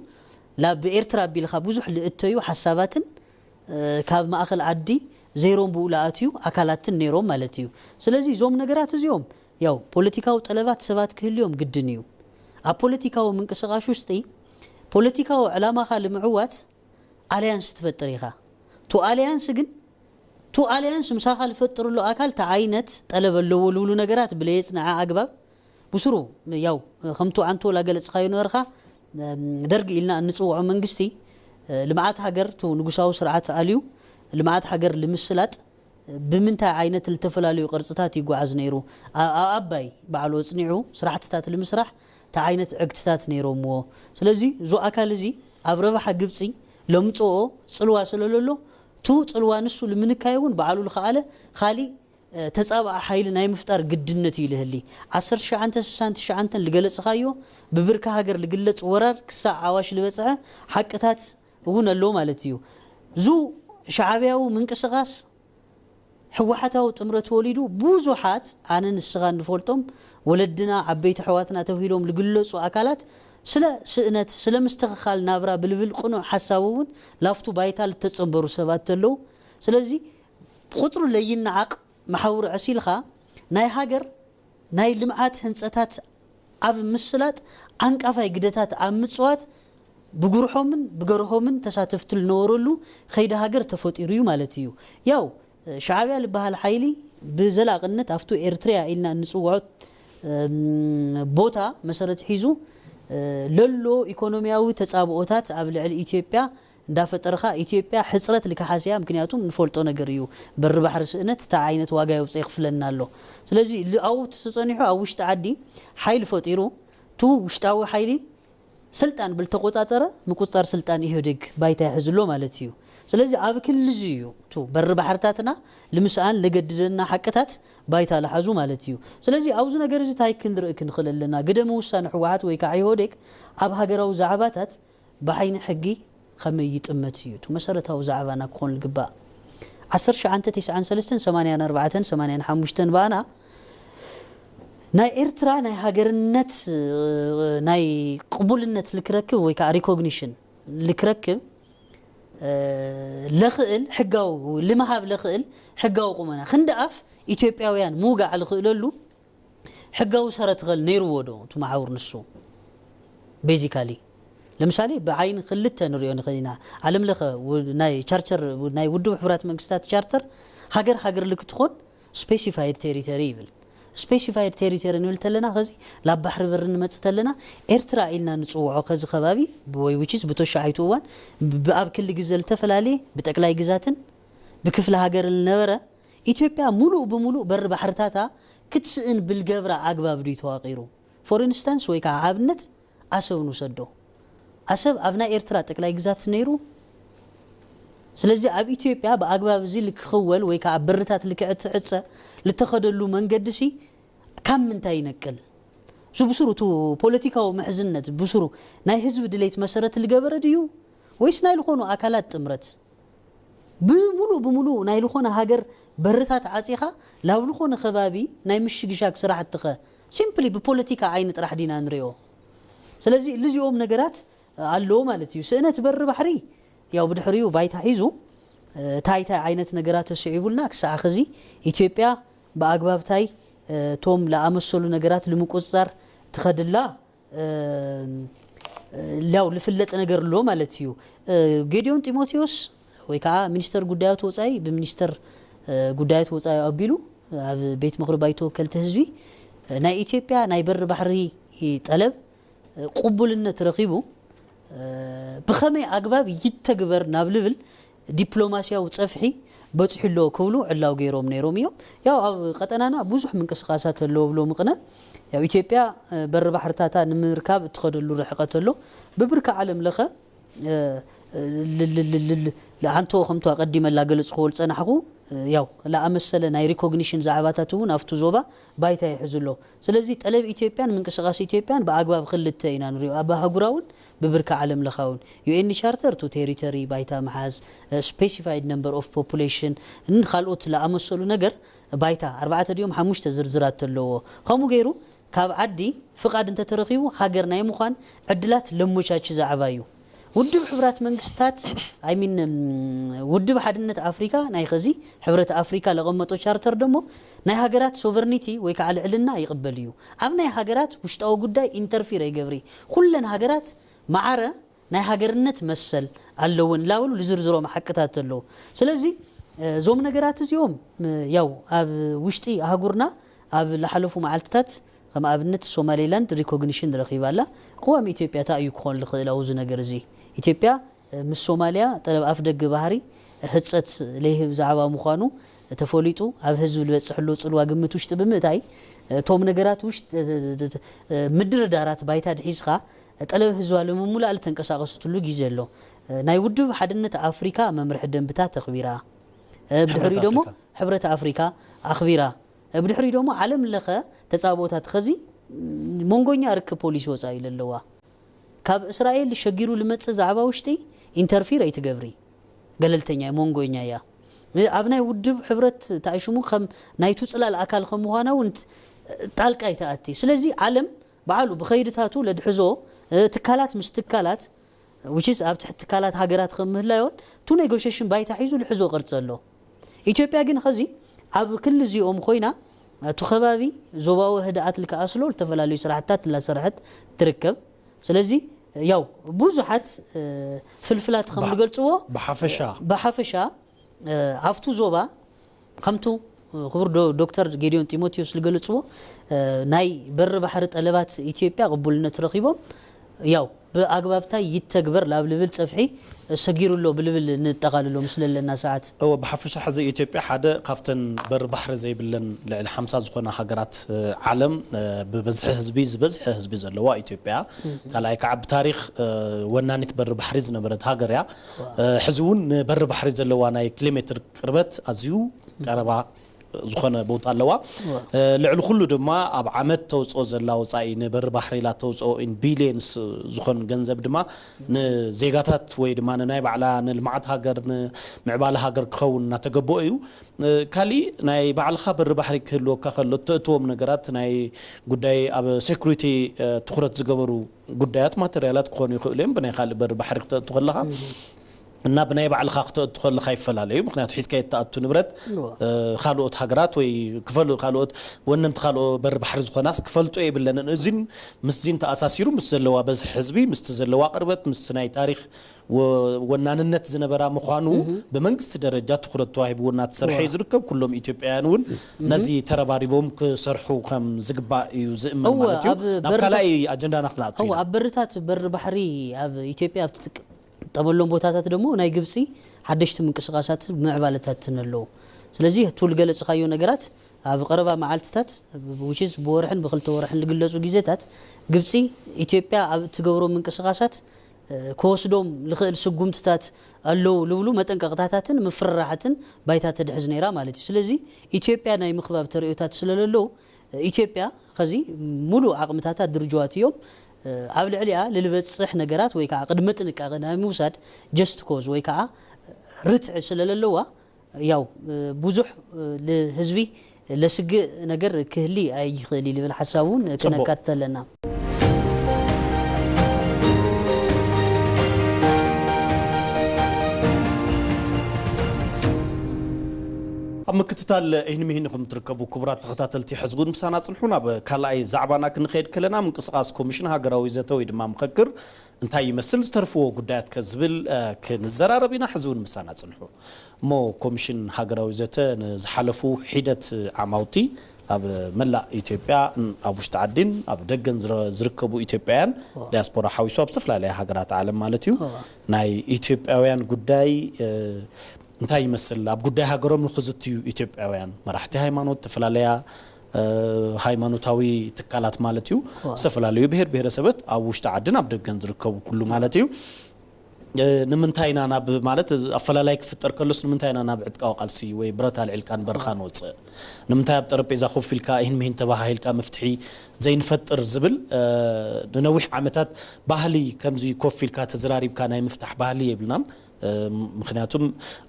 ላብ ኤርትራ ኣቢልካ ብዙሕ ልእተዩ ሓሳባትን ካብ ማእኸል ዓዲ ዘይሮም ብኡ ልኣትዩ ኣካላትን ነይሮም ማለት እዩ። ስለዚ እዞም ነገራት እዚኦም ያው ፖለቲካዊ ጠለባት ሰባት ክህልዮም ግድን እዩ። ኣብ ፖለቲካዊ ምንቅስቃሽ ውስጢ ፖለቲካዊ ዕላማኻ ልምዕዋት ኣልያንስ ትፈጥር ኢኻ። ቱ ኣልያንስ ግን ቱ ኣልያንስ ምሳኻ ልፈጥርሉ ኣካል ታ ዓይነት ጠለብ ኣለዎ ልብሉ ነገራት ብለየጽንዐ ኣግባብ ብስሩ ያው ከምቱ ኣንቶ ላገለጽኻዮ ነበርካ ደርግ ኢልና እንጽውዖ መንግስቲ ልምዓት ሃገር ቱ ንጉሳዊ ስርዓት ኣልዩ ልምዓት ሃገር ልምስላጥ ብምንታይ ዓይነት ልተፈላለዩ ቅርጽታት ይጓዓዝ ነይሩ? ኣብ ኣባይ ባዕሉ ኣጽኒዑ ስራሕትታት ልምስራሕ እንታይ ዓይነት ዕግትታት ነይሮምዎ? ስለዚ እዞ ኣካል እዚ ኣብ ረብሓ ግብጺ ለምጽኦ ጽልዋ ስለለሎ ቱ ጽልዋ ንሱ ልምንካይ እውን ባዕሉ ልኸኣለ ካሊእ ተጻባኢ ሓይሊ ናይ ምፍጣር ግድነት እዩ ልህሊ። ዓሰርተ ትሽዓተ ስሳን ትሽዓተን ልገለጽኻዮ ብብርካ ሃገር ልግለጽ ወራር ክሳዕ ኣዋሽ ልበጽሐ ሓቅታት እውን ኣሎ ማለት እዩ። ዙ ሻዕብያዊ ምንቅስቃስ ህወሓታዊ ጥምረት ወሊዱ ብዙሓት ኣነ ንስኻ እንፈልጦም ወለድና ዓበይቲ ኣሕዋትና ተብሂሎም ልግለጹ ኣካላት ስለ ስእነት ስለ ምስትኽኻል ናብራ ብልብል ቅኑዕ ሓሳብ እውን ላፍቱ ባይታ ልተጸንበሩ ሰባት ተለዉ። ስለዚ ቁፅሩ ለይነዓቕ መሓውር ዕሲልካ ናይ ሃገር ናይ ልምዓት ህንፀታት ኣብ ምስላጥ ዓንቃፋይ ግደታት ኣብ ምፅዋት ብጉርሖምን ብገርሆምን ተሳተፍቲ ልነበረሉ ከይዲ ሃገር ተፈጢሩ እዩ ማለት እዩ። ያው ሻዕብያ ልበሃል ሓይሊ ብዘላቕነት ኣብቱ ኤርትርያ ኢልና እንፅውዖ ቦታ መሰረት ሒዙ ለሎ ኢኮኖሚያዊ ተፃብኦታት ኣብ ልዕሊ ኢትዮጵያ እንዳፈጠርካ ኢትዮጵያ ሕፅረት ልክሓስ እያ። ምክንያቱም ንፈልጦ ነገር እዩ። በሪ ባሕሪ ስእነት እንታይ ዓይነት ዋጋ የውፅእ ይኽፍለና ኣሎ። ስለዚ ኣብኡ ተፀኒሑ ኣብ ውሽጢ ዓዲ ሓይሊ ፈጢሩ ቱ ውሽጣዊ ሓይሊ ስልጣን ብልተቆፃፀረ ምቁፅፃር ስልጣን ኢህወዴግ ባይታ ይሕዝሎ ማለት እዩ። ስለዚ ኣብ ክልዚ እዩ ቱ በሪ ባሕርታትና ልምስኣን ለገድደና ሓቅታት ባይታ ልሓዙ ማለት እዩ። ስለዚ ኣብዚ ነገር እዚ እንታይ ክንርኢ ክንኽእል ኣለና? ግደ ምውሳን ህወሓት ወይ ከዓ ኢህወዴግ ኣብ ሃገራዊ ዛዕባታት ብዓይኒ ሕጊ ከመይ ይጥመት እዩ እቲ መሰረታዊ ዛዕባና ክኾን ዝግባእ። ዓሰርተ ትሽዓተ ተስዓን ሰለስተን ሰማንያን ኣርባዕተን ሰማንያን ሓሙሽተን ብኣና ናይ ኤርትራ ናይ ሃገርነት ናይ ቅቡልነት ልክረክብ ወይ ከዓ ሪኮግኒሽን ልክረክብ ለኽእል ሕጋዊ ልምሃብ ለኽእል ሕጋዊ ቁመና ክንዲ ኣፍ ኢትዮጵያውያን ምውጋዕ ልኽእለሉ ሕጋዊ ሰረትኸል ነይርዎ ዶ እቲ መሓውር ንሱ? ቤዚካሊ ለምሳሌ ብዓይኒ ክልተ ንሪኦ ንኽእል ኢና። ዓለም ለኸ ናይ ቻርተር ናይ ውድብ ሕቡራት መንግስታት ቻርተር ሃገር ሃገር ልክትኾን ስፔሲፋይድ ቴሪተሪ ይብል። ስፔሲፋይድ ቴሪተሪ ንብል ተለና ከዚ ላብ ባሕሪ በሪ ንመጽእ ተለና ኤርትራ ኢልና ንጽውዖ ከዚ ከባቢ ወይ ዊችስ ብተሻዓይቱ እዋን ብኣብ ክሊ ግዘ ልተፈላለየ ብጠቅላይ ግዛትን ብክፍለ ሃገር ልነበረ ኢትዮጵያ ሙሉእ ብሙሉእ በሪ ባሕርታታ ክትስእን ብልገብራ ኣግባብ ድዩ ተዋቂሩ? ፎር ኢንስታንስ ወይ ከዓ ኣብነት ኣሰብ ንውሰዶ። ኣሰብ ኣብ ናይ ኤርትራ ጠቅላይ ግዛት ነይሩ። ስለዚ ኣብ ኢትዮጵያ ብኣግባብ እዚ ልክኽወል ወይ ከዓ በርታት ልክዕትዕፀ ልተኸደሉ መንገዲ ሲ ካብ ምንታይ ይነቅል? እዚ ብስሩ እቲ ፖለቲካዊ ምሕዝነት ብስሩ ናይ ህዝቢ ድሌት መሰረት ልገበረ ድዩ ወይስ ናይ ልኾኑ ኣካላት ጥምረት? ብምሉእ ብምሉእ ናይ ልኾነ ሃገር በርታት ዓፂኻ ላብ ልኾነ ከባቢ ናይ ምሽግሻግ ስራሕትኸ ሲምፕሊ ብፖለቲካ ዓይኒ ጥራሕ ዲና ንሪኦ? ስለዚ ልዚኦም ነገራት ኣለዎ ማለት እዩ። ስእነት በሪ ባሕሪ ያው ብድሕሪኡ ባይታ ሒዙ እንታይ እንታይ ዓይነት ነገራት ተስዒቡልና ክሳዕ ኸዚ ኢትዮጵያ ብኣግባብታይ እቶም ለኣመሰሉ ነገራት ልምቁፅፃር ትኸድላ ያው ልፍለጥ ነገር ኣሎ ማለት እዩ። ጌዲዮን ጢሞቴዎስ ወይ ከዓ ሚኒስተር ጉዳያት ወፃኢ ብሚኒስተር ጉዳያት ወፃኢ ኣቢሉ ኣብ ቤት ምኽሪ ባይቶ ወከልቲ ህዝቢ ናይ ኢትዮጵያ ናይ በሪ ባሕሪ ጠለብ ቅቡልነት ረኺቡ ብኸመይ ኣግባብ ይተግበር ናብ ልብል ዲፕሎማስያዊ ጸፍሒ በጺሑ ኣሎ ክብሉ ዕላው ገይሮም ነይሮም እዮም። ያው ኣብ ቀጠናና ብዙሕ ምንቅስቃሳት ኣለዎ ብሎ ምቕነ ያው ኢትዮጵያ በሪ ባሕርታታ ንምርካብ እትኸደሉ ርሕቀት ኣሎ። ብብርኪ ዓለም ለኸ ልልልልልል ለኣንቶ ከምቱ ኣቀዲመ ላገለጽ ክወል ጸናሕኩ ያው ለኣመሰለ ናይ ሪኮግኒሽን ዛዕባታት እውን ኣብቱ ዞባ ባይታ ይሕዝሎ። ስለዚ ጠለብ ኢትዮጵያን ምንቅስቃስ ኢትዮጵያን ብኣግባብ ክልተ ኢና ንሪኦ። ኣብ ኣህጉራውን ብብርኪ ዓለም ለኻውን ዩኤን ቻርተር ቱ ቴሪተሪ ባይታ ምሓዝ ስፔሲፋይድ ነምበር ኦፍ ፖፑሌሽን ን ካልኦት ለኣመሰሉ ነገር ባይታ ኣርባዕተ ድዮም ሓሙሽተ ዝርዝራት ኣለዎ። ከምኡ ገይሩ ካብ ዓዲ ፍቓድ እንተተረኺቡ ሃገር ናይ ምዃን ዕድላት ለሞቻች ዛዕባ እዩ። ውድብ ሕቡራት መንግስታት ኣይሚን ውድብ ሓድነት ኣፍሪካ ናይ ኸዚ ሕብረት ኣፍሪካ ለቐመጦ ቻርተር ደሞ ናይ ሃገራት ሶቨርኒቲ ወይ ከዓ ልዕልና ይቕበል እዩ። ኣብ ናይ ሃገራት ውሽጣዊ ጉዳይ ኢንተርፊር ኣይገብሪ። ኩለን ሃገራት ማዕረ ናይ ሃገርነት መሰል ኣለውን ላበሉ ልዝርዝሮም ሓቅታት ኣለዉ። ስለዚ እዞም ነገራት እዚኦም ያው ኣብ ውሽጢ ኣህጉርና ኣብ ዝሓለፉ መዓልትታት ከም ኣብነት ሶማሌላንድ ሪኮግኒሽን ረኺባ ኣላ። ቅዋም ኢትዮጵያ እንታይ እዩ ክኾን ዝኽእል ኣብዚ ነገር እዚ? ኢትዮጵያ ምስ ሶማልያ ጠለብ ኣፍ ደገ ባህሪ ህፀት ለይህብ ዛዕባ ምዃኑ ተፈሊጡ ኣብ ህዝቢ ዝበፅሕ ኣሎ ፅልዋ ግምት ውሽጢ ብምእታይ እቶም ነገራት ውሽጢ ምድርዳራት ባይታ ድሒዝካ ጠለብ ህዝባ ለምሙላእ ልተንቀሳቀሰትሉ ግዜ ኣሎ። ናይ ውድብ ሓድነት ኣፍሪካ መምርሒ ደንብታት ተኽቢራ ብድሕሪኡ ደሞ ሕብረት ኣፍሪካ ኣኽቢራ። ብድሕሪኡ ደሞ ዓለም ለኸ ተፃቦታት ኸዚ መንጎኛ ርክብ ፖሊሲ ወፃኢ ለለዋ። ካብ እስራኤል ሸጊሩ ልመጽእ ዛዕባ ውሽጢ ኢንተርፊር ኣይትገብሪ። ገለልተኛ እያ፣ መንጎኛ እያ። ኣብ ናይ ውድብ ሕብረት ተኣሽሙ ከም ናይቱ ጽላል ኣካል ከም ምዃና እውን ጣልቃ ኣይትኣቲ። ስለዚ ዓለም ባዕሉ ብኸይድታቱ ለድሕዞ ትካላት ምስ ትካላት which is ኣብ ትሕቲ ትካላት ሃገራት ከም ምህላዮን ቱ ኔጎሽሽን ባይታ ሒዙ ልሕዞ ቅርጺ ኣሎ። ኢትዮጵያ ግን ኸዚ ኣብ ክሊ እዚኦም ኮይና እቲ ከባቢ ዞባዊ ህድኣት ልከኣስሎ ዝተፈላለዩ ስራሕትታት እናሰርሐት ትርከብ። ስለዚ ያው ብዙሓት ፍልፍላት ከም ዝገልፅዎ ብሓፈሻ ብሓፈሻ ኣብቱ ዞባ ከምቱ ክቡር ዶ- ዶክተር ጌዲዮን ጢሞቴዎስ ዝገለፅዎ ናይ በሪ ባሕሪ ጠለባት ኢትዮጵያ ቅቡልነት ረኺቦም ያው ብኣግባብታ ይተግበር ላብ ልብል ፀፍሒ ሰጊሩ ኣሎ ብልብል ንጠቓልሎ ምስ ለለና ሰዓት። እወ ብሓፈሻ ሕዚ ኢትዮጵያ ሓደ ካብተን በሪ ባሕሪ ዘይብለን ልዕሊ ሓምሳ ዝኾና ሃገራት ዓለም ብበዝሒ ህዝቢ ዝበዝሐ ህዝቢ ዘለዋ ኢትዮጵያ ካልኣይ ከዓ ብታሪኽ ወናኒት በሪ ባሕሪ ዝነበረት ሃገር እያ። ሕዚ እውን ንበሪ ባሕሪ ዘለዋ ናይ ኪሎ ሜትር ቅርበት ኣዝዩ ቀረባ ዝኾነ ቦታ ኣለዋ። ልዕሊ ኩሉ ድማ ኣብ ዓመት ተውፅኦ ዘላ ወፃኢ ንበሪ ባሕሪ ኢላ ተውፅኦ ኢን ቢሊየንስ ዝኾን ገንዘብ ድማ ንዜጋታት ወይ ድማ ንናይ ባዕላ ንልምዓት ሃገር ንምዕባለ ሃገር ክኸውን እናተገበኦ እዩ። ካሊእ ናይ ባዕልኻ በሪ ባሕሪ ክህልወካ ከሎ እተእትዎም ነገራት ናይ ጉዳይ ኣብ ሴኩሪቲ ትኩረት ዝገበሩ ጉዳያት ማተርያላት ክኾኑ ይኽእሉ እዮም ብናይ ካልእ በሪ ባሕሪ ክተእቱ ከለኻ እና ብናይ ባዕልኻ ክተእቱ ከለኻ ይፈላለዩ ምክንያቱ ሒዝካ የተኣቱ ንብረት ካልኦት ሃገራት ወይ ክፈሉ ካልኦት ወነንቲ ካልኦ በሪ ባሕሪ ዝኾናስ ክፈልጦ የብለንን እዚን ምስዚን ተኣሳሲሩ ምስ ዘለዋ በዝሒ ህዝቢ ምስቲ ዘለዋ ቅርበት ምስቲ ናይ ታሪኽ ወናንነት ዝነበራ ምዃኑ ብመንግስቲ ደረጃ ትኹረት ተዋሂብዎ እናተሰርሐ እዩ ዝርከብ ኩሎም ኢትዮጵያውያን እውን ነዚ ተረባሪቦም ክሰርሑ ከም ዝግባእ እዩ ዝእመን ማለት እዩ ናብ ካልኣይ ኣጀንዳና ክነኣቱ ኣብ በርታት በር ባሕሪ ኣብ ኢትዮጵያ ኣብ ትጥቀም ጠበሎም ቦታታት ደሞ ናይ ግብፂ ሓደሽቲ ምንቅስቃሳት ምዕባለታትን ኣለዉ ስለዚ ቱ ልገለፅካዮ ነገራት ኣብ ቀረባ መዓልትታት ውችዝ ብወርሕን ብክልተ ወርሕን ልግለፁ ግዜታት ግብፂ ኢትዮጵያ ኣብ እትገብሮ ምንቅስቃሳት ክወስዶም ልኽእል ስጉምትታት ኣለዉ ልብሉ መጠንቀቕታታትን ምፍርራሓትን ባይታ ተድሕዝ ነይራ ማለት እዩ ስለዚ ኢትዮጵያ ናይ ምኽባብ ተርእዮታት ስለለለዉ ኢትዮጵያ ኸዚ ሙሉእ ዓቕምታታ ድርጅዋት እዮም ኣብ ልዕሊኣ ልልበፅሕ ነገራት ወይ ከዓ ቅድመ ጥንቃቐ ናይ ምውሳድ just cause ወይ ከዓ ርትዒ ስለለለዋ ያው ብዙሕ ልህዝቢ ለስግእ ነገር ክህሊ ኣይኽእል እዩ ልብል ሓሳብ እውን ክነካትት ኣለና። ኣብ ምክትታል ይህን ምሂን ኢኹም ትርከቡ ክቡራት ተኸታተልቲ ሕዝጉን ምሳና ጽንሑ ናብ ካልኣይ ዛዕባና ክንኸይድ ከለና ምንቅስቃስ ኮሚሽን ሃገራዊ ዘተ ወይ ድማ ምኸክር እንታይ ይመስል ዝተርፍዎ ጉዳያት ከ ዝብል ክንዘራረብ ኢና ሕዚ እውን ምሳና ጽንሑ እሞ ኮሚሽን ሃገራዊ ዘተ ንዝሓለፉ ሒደት ዓማውቲ ኣብ መላእ ኢትዮጵያ ኣብ ውሽጢ ዓዲን ኣብ ደገን ዝርከቡ ኢትዮጵያውያን ዲያስፖራ ሓዊሱ ኣብ ዝተፈላለያ ሃገራት ዓለም ማለት እዩ ናይ ኢትዮጵያውያን ጉዳይ እንታይ ይመስል ኣብ ጉዳይ ሃገሮም ንክዝትዩ ኢትዮጵያውያን መራሕቲ ሃይማኖት ተፈላለያ ሃይማኖታዊ ትካላት ማለት እዩ ዝተፈላለዩ ብሄር ብሄረሰበት ኣብ ውሽጢ ዓድን ኣብ ደገን ዝርከቡ ኩሉ ማለት እዩ ንምንታይ ኢና ናብ ማለት ኣፈላላይ ክፍጠር ከሎስ ንምንታይ ኢና ናብ ዕጥቃዊ ቃልሲ ወይ ብረት ኣልዒልካ ንበርኻ ንወፅእ ንምንታይ ኣብ ጠረጴዛ ኮፍ ኢልካ ይህን ምሂን ተባሃሂልካ መፍትሒ ዘይንፈጥር ዝብል ንነዊሕ ዓመታት ባህሊ ከምዚ ኮፍ ኢልካ ተዘራሪብካ ናይ ምፍታሕ ባህሊ የብልናን ምክንያቱም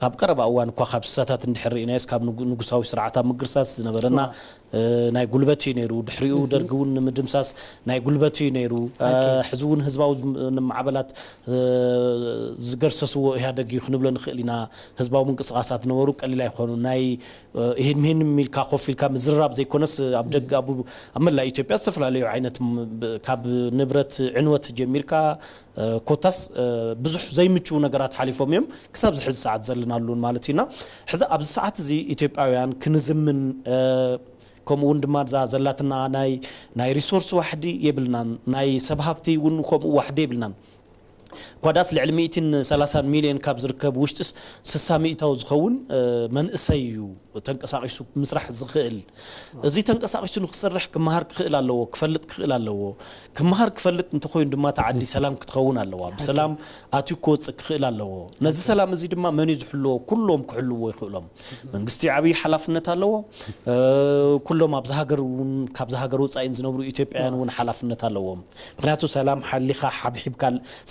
ኣብ ቀረባ እዋን እኳ ካብ ስሳታት እንድሕር ርኢናዮስ ካብ ንጉሳዊ ስርዓት ኣብ ምግርሳስ ዝነበረና ናይ ጉልበት እዩ ነይሩ ድሕሪኡ ደርጊ እውን ንምድምሳስ ናይ ጉልበት እዩ ነይሩ ሕዚ እውን ህዝባዊ ማዕበላት ዝገርሰስዎ ኢህኣደግ እዩ ክንብሎ ንኽእል ኢና ህዝባዊ ምንቅስቃሳት ነበሩ ቀሊል ኣይኮኑ ናይ ይህን ምህን ኢልካ ኮፍ ኢልካ ምዝርራብ ዘይኮነስ ኣብ ደገ ኣብ መላእ ኢትዮጵያ ዝተፈላለዩ ዓይነት ካብ ንብረት ዕንወት ጀሚርካ ኮታስ ብዙሕ ዘይምችው ነገራት ሓሊፎም እዮም ክሳብ ዝሕዚ ሰዓት ዘለናሉን ማለት እዩና ሕዚ ኣብዚ ሰዓት እዚ ኢትዮጵያውያን ክንዝምን ከምኡ እውን ድማ እዛ ዘላትና ናይ ናይ ሪሶርስ ዋሕዲ የብልናን ናይ ሰብ ሃፍቲ እውን ከምኡ ዋሕዲ የብልናን ኳዳስ ልዕሊ ሚእትን ሰላሳን ሚልዮን ካብ ዝርከብ ውሽጥስ ስሳ ሚእታዊ ዝኸውን መንእሰይ እዩ ተንቀሳቒሱ ምስራሕ ዝኽእል። እዚ ተንቀሳቒሱ ንክሰርሕ ክመሃር ክኽእል ኣለዎ፣ ክፈልጥ ክኽእል ኣለዎ። ክመሃር ክፈልጥ እንተኾይኑ ድማ ተዓዲ ሰላም ክትኸውን ኣለዋ። ብሰላም ኣትዩ ክወፅእ ክኽእል ኣለዎ። ነዚ ሰላም እዚ ድማ መን እዩ ዝሕልዎ? ኩሎም ክሕልዎ ይኽእሎም። መንግስቲ ዓብዪ ሓላፍነት ኣለዎ። ኩሎም ኣብዚ ሃገር እውን ካብዚ ሃገር ወፃኢን ዝነብሩ ኢትዮጵያውያን እውን ሓላፍነት ኣለዎም። ምክንያቱ ሰላም ሓሊኻ ሓብሒብካ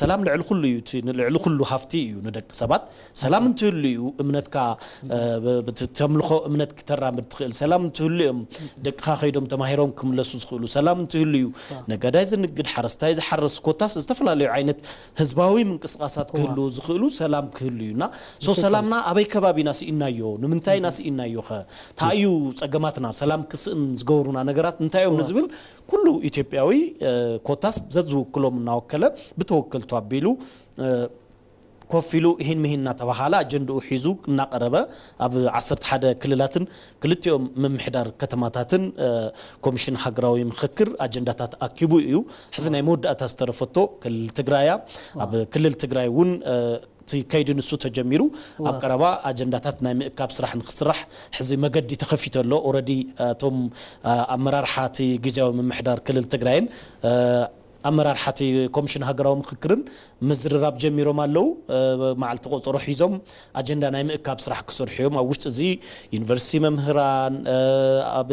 ሰላም ልዕሊ ኩሉ እዩ። እቲ ልዕሊ ኩሉ ሃፍቲ እዩ ንደቂ ሰባት። ሰላም እንትህሉ እዩ እምነትካ ተምልኾ እምነት ክተራምድ ትኽእል። ሰላም እንትህሉ እዮም ደቅኻ ከይዶም ተማሂሮም ክምለሱ ዝኽእሉ። ሰላም እንትህሉ እዩ ነጋዳይ ዝንግድ፣ ሓረስታይ ዝሓርስ፣ ኮታስ ዝተፈላለዩ ዓይነት ህዝባዊ ምንቅስቃሳት ክህሉ ዝኽእሉ ሰላም ክህሉ እዩ። እና ሶ ሰላምና ኣበይ ከባቢና ስኢናዮ? ንምንታይና ስኢናዮ ኸ? እንታይ እዩ ጸገማትና? ሰላም ክስእን ዝገብሩና ነገራት እንታይ እዮም ንዝብል ኩሉ ኢትዮጵያዊ ኮታስ ዘዝውክሎም እናወከለ ብተወከልቱ ኣቢሉ ኮፍ ኢሉ እሂን ምሂን እናተባሃለ ኣጀንድኡ ሒዙ እናቐረበ ኣብ ዓሰርተ ሓደ ክልላትን ክልቲኦም ምምሕዳር ከተማታትን ኮሚሽን ሃገራዊ ምኽክር ኣጀንዳታት ኣኪቡ እዩ። ሕዚ ናይ መወዳእታ ዝተረፈቶ ክልል ትግራያ። ኣብ ክልል ትግራይ እውን እቲ ከይዲ ንሱ ተጀሚሩ ኣብ ቀረባ ኣጀንዳታት ናይ ምእካብ ስራሕ ንክስራሕ ሕዚ መገዲ ተኸፊቱ ኣሎ። ኦረዲ እቶም ኣመራርሓ እቲ ግዜያዊ ምምሕዳር ክልል ትግራይን ኣመራርሓ እቲ ኮሚሽን ሃገራዊ ምኽክርን ምዝርራብ ጀሚሮም ኣለዉ። መዓልቲ ቆፀሮ ሒዞም ኣጀንዳ ናይ ምእካብ ስራሕ ክሰርሑ እዮም። ኣብ ውሽጢ እዚ ዩኒቨርሲቲ መምህራን፣ ኣብ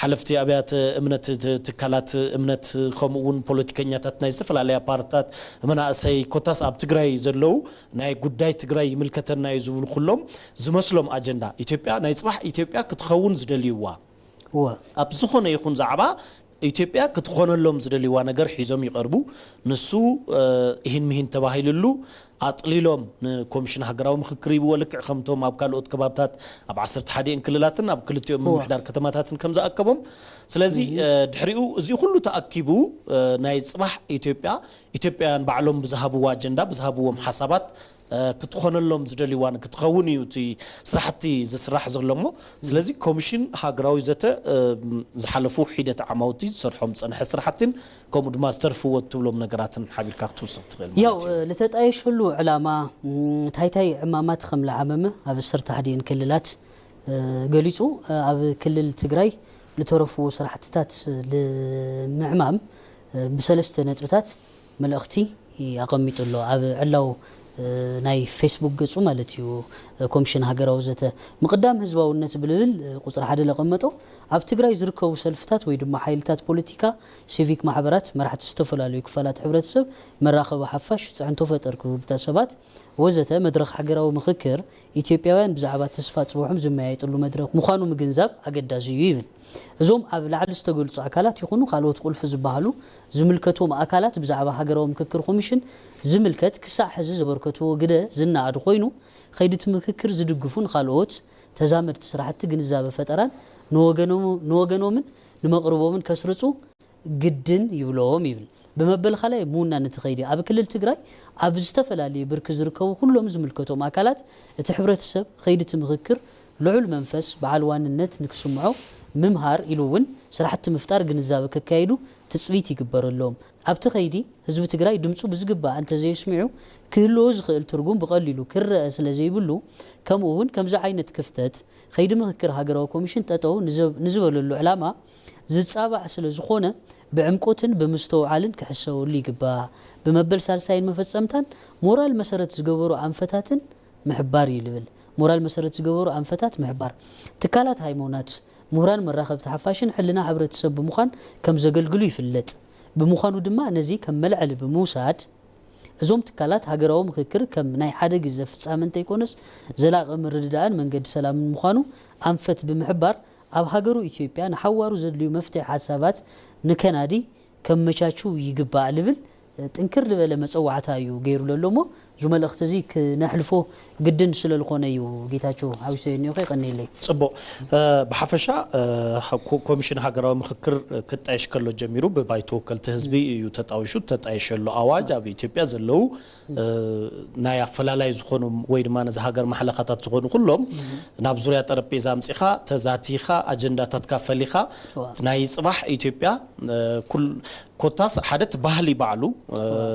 ሓለፍቲ ኣብያተ እምነት ትካላት እምነት፣ ከምኡ እውን ፖለቲከኛታት ናይ ዝተፈላለያ ፓርትታት፣ መናእሰይ ኮታስ ኣብ ትግራይ ዘለዉ ናይ ጉዳይ ትግራይ ይምልከተና እዩ ዝብሉ ኩሎም ዝመስሎም ኣጀንዳ ኢትዮጵያ ናይ ፅባሕ ኢትዮጵያ ክትኸውን ዝደልይዋ ኣብ ዝኾነ ይኹን ዛዕባ ኢትዮጵያ ክትኾነሎም ዝደልይዋ ነገር ሒዞም ይቐርቡ። ንሱ እሂን ምሂን ተባሂልሉ ኣጥሊሎም ንኮሚሽን ሃገራዊ ምኽክር ይብዎ። ልክዕ ከምቶም ኣብ ካልኦት ከባብታት ኣብ ዓሰርተ ሓደን ክልላትን ኣብ ክልቲኦም ምምሕዳር ከተማታትን ከም ዝኣከቦም። ስለዚ ድሕሪኡ እዚ ኩሉ ተኣኪቡ ናይ ፅባሕ ኢትዮጵያ ኢትዮጵያውያን ባዕሎም ብዝሃብዎ ኣጀንዳ ብዝሃብዎም ሓሳባት ክትኾነሎም ዝደልይዋን ክትኸውን እዩ እቲ ስራሕቲ ዝስራሕ ዘሎ እሞ። ስለዚ ኮሚሽን ሃገራዊ ዘተ ዝሓለፉ ሒደት ዓማውቲ ዝሰርሖም ዝፀንሐ ስራሕትን ከምኡ ድማ ዝተርፍዎ ትብሎም ነገራትን ሓቢርካ ክትውስኽ ትኽእል ማለት ያው እዩ። ልተጣየሸሉ ዕላማ እንታይ እንታይ ዕማማት ከም ለዓመመ ኣብ ዓሰርተ ሓደን ክልላት ገሊፁ። ኣብ ክልል ትግራይ ልተረፉ ስራሕትታት ልምዕማም ብሰለስተ ነጥብታት መልእኽቲ ኣቐሚጡ ኣሎ ኣብ ዕላው ናይ ፌስቡክ ገፁ ማለት እዩ። ኮሚሽን ሃገራዊ ዘተ ምቕዳም ህዝባውነት ብልብል ቁፅሪ ሓደ ለቐመጦ ኣብ ትግራይ ዝርከቡ ሰልፍታት ወይ ድማ ሓይልታት ፖለቲካ፣ ሲቪክ ማሕበራት፣ መራሕቲ ዝተፈላለዩ ክፋላት ሕብረተሰብ፣ መራኸቢ ሓፋሽ፣ ፅዕንቶ ፈጠር ክፍልታት ሰባት ወዘተ መድረኽ ሃገራዊ ምኽክር ኢትዮጵያውያን ብዛዕባ ተስፋ ፅባሖም ዝመያየጥሉ መድረኽ ምዃኑ ምግንዛብ ኣገዳሲ እዩ ይብል። እዞም ኣብ ላዕሊ ዝተገልፁ ኣካላት ይኹኑ ካልኦት ቁልፊ ዝበሃሉ ዝምልከትዎም ኣካላት ብዛዕባ ሃገራዊ ምክክር ኮሚሽን ዝምልከት ክሳዕ ሕዚ ዘበርከትዎ ግደ ዝነኣድ ኮይኑ ከይዲ እቲ ምክክር ዝድግፉ ንካልኦት ተዛመድቲ ስራሕቲ ግንዛበ ፈጠራን ንወገኖምን ንመቕርቦምን ከስርፁ ግድን ይብሎም ይብል። ብመበል ካልኣይ ምውናን እቲ ከይዲ ኣብ ክልል ትግራይ ኣብ ዝተፈላለዩ ብርኪ ዝርከቡ ኩሎም ዝምልከቶም ኣካላት እቲ ሕብረተሰብ ከይዲ እቲ ምኽክር ልዑል መንፈስ በዓል ዋንነት ንክስምዖ ምምሃር ኢሉ እውን ስራሕቲ ምፍጣር ግንዛበ ከካይዱ ትፅቢት ይግበረሎም። ኣብቲ ከይዲ ህዝቢ ትግራይ ድምፁ ብዝግባእ እንተዘየስሚዑ ክህልዎ ዝኽእል ትርጉም ብቐሊሉ ክረአ ስለዘይብሉ ከምኡ እውን ከምዚ ዓይነት ክፍተት ከይዲ ምኽክር ሃገራዊ ኮሚሽን ጠጠው ንዝበለሉ ዕላማ ዝፃባእ ስለዝኾነ ብዕምቆትን ብምስትውዓልን ክሕሰበሉ ይግባእ። ብመበል ሳልሳይን መፈፀምታን ሞራል መሰረት ዝገበሩ ኣንፈታትን ምሕባር እዩ ልብል። ሞራል መሰረት ዝገበሩ ኣንፈታት ምሕባር ትካላት ሃይሞናት፣ ምሁራን መራኸብቲ ሓፋሽን ሕልና ሕብረተሰብ ብምዃን ከም ዘገልግሉ ይፍለጥ። ብምዃኑ ድማ ነዚ ከም መልዐሊ ብምውሳድ እዞም ትካላት ሃገራዊ ምኽክር ከም ናይ ሓደ ግዘ ፍፃመ እንተይኮነስ ዘላቒ ምርድዳእን መንገዲ ሰላምን ምዃኑ ኣንፈት ብምሕባር ኣብ ሃገሩ ኢትዮጵያ ንሓዋሩ ዘድልዩ መፍትሒ ሓሳባት ንከናዲ ከመቻችው ይግባእ ልብል ጥንክር ዝበለ መፀዋዕታ እዩ ገይሩ ዘሎ እሞ እዚ መልእኽቲ እዚ ክነሕልፎ ግድን ስለልኾነ እዩ ጌታቸው ሓዊሰዮ እኒኦ ከይቀንየለይ። ፅቡቕ። ብሓፈሻ ኮሚሽን ሃገራዊ ምኽክር ክጣየሽ ከሎ ጀሚሩ ብባይቶ ወከልቲ ህዝቢ እዩ ተጣዊሹ። ተጣየሸሉ ኣዋጅ ኣብ ኢትዮጵያ ዘለዉ ናይ ኣፈላላይ ዝኾኑ ወይ ድማ ነዚ ሃገር ማሕለኻታት ዝኾኑ ኩሎም ናብ ዙርያ ጠረጴዛ ኣምፂኻ ተዛቲኻ ኣጀንዳታትካ ፈሊኻ ናይ ፅባሕ ኢትዮጵያ ኮታስ ሓደ እቲ ባህሊ ባዕሉ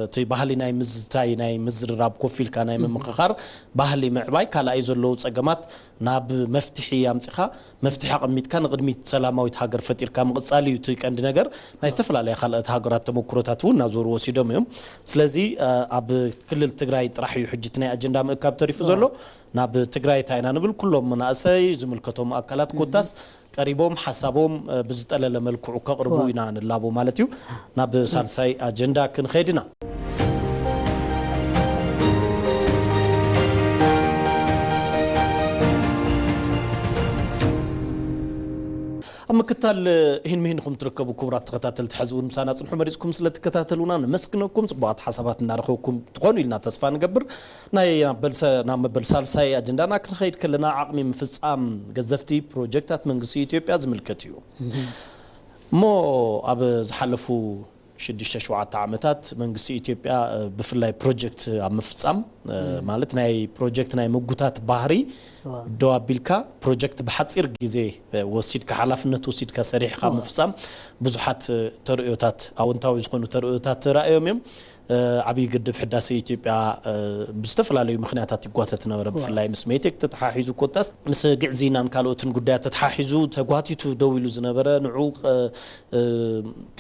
እቲ ባህሊ ናይ ምዝታይ ናይ ምዝርራብ ኮፍ ኢልካ ናይ ምምኽኻር ባህሊ ምዕባይ፣ ካልኣይ ዘለዉ ጸገማት ናብ መፍትሒ ኣምጺኻ መፍትሒ ኣቐሚጥካ ንቕድሚት ሰላማዊት ሃገር ፈጢርካ ምቕጻል እዩ እቲ ቀንዲ ነገር። ናይ ዝተፈላለያ ካልኦት ሃገራት ተመክሮታት እውን እናዞሩ ወሲዶም እዮም። ስለዚ ኣብ ክልል ትግራይ ጥራሕ እዩ ሕጂ እቲ ናይ ኣጀንዳ ምእካብ ተሪፉ ዘሎ። ናብ ትግራይ እንታይ ኢና ንብል? ኩሎም መናእሰይ ዝምልከቶም ኣካላት ኮታስ ቀሪቦም ሓሳቦም ብዝጠለለ መልክዑ ከቕርቡ ኢና ንላቦ ማለት እዩ። ናብ ሳልሳይ ኣጀንዳ ክንኸይድ ኢና። ኣብ ምክታል ይህን ምሂንኹም ትርከቡ ክቡራት ተኸታተልቲ፣ ሕዚ እውን ምሳና ጽንሑ መሪጽኩም ስለ ትከታተሉና ነመስግነኩም። ጽቡቓት ሓሳባት እናረኸብኩም ትኾኑ ኢልና ተስፋ ንገብር። ናይ ናብ በልሰ ናብ መበል ሳልሳይ ኣጀንዳና ክንኸይድ ከለና ዓቕሚ ምፍጻም ገዘፍቲ ፕሮጀክታት መንግስቲ ኢትዮጵያ ዝምልከት እዩ። እሞ ኣብ ዝሓለፉ ሽዱሽተ ሸውዓተ ዓመታት መንግስቲ ኢትዮጵያ ብፍላይ ፕሮጀክት ኣብ ምፍጻም ማለት ናይ ፕሮጀክት ናይ ምጉታት ባህሪ ደው ኣቢልካ ፕሮጀክት ብሓጺር ግዜ ወሲድካ ሓላፍነት ወሲድካ ሰሪሕካ ምፍጻም ብዙሓት ተርእዮታት ኣወንታዊ ዝኾኑ ተርእዮታት ተራእዮም እዮም። ዓብዪ ግድብ ሕዳሴ ኢትዮጵያ ብዝተፈላለዩ ምኽንያታት ይጓተት ነበረ። ብፍላይ ምስ ሜቴክ ተተሓሒዙ ኮታስ ምስ ግዕዝይናን ካልኦትን ጉዳያት ተተሓሒዙ ተጓቲቱ ደው ኢሉ ዝነበረ ንዑ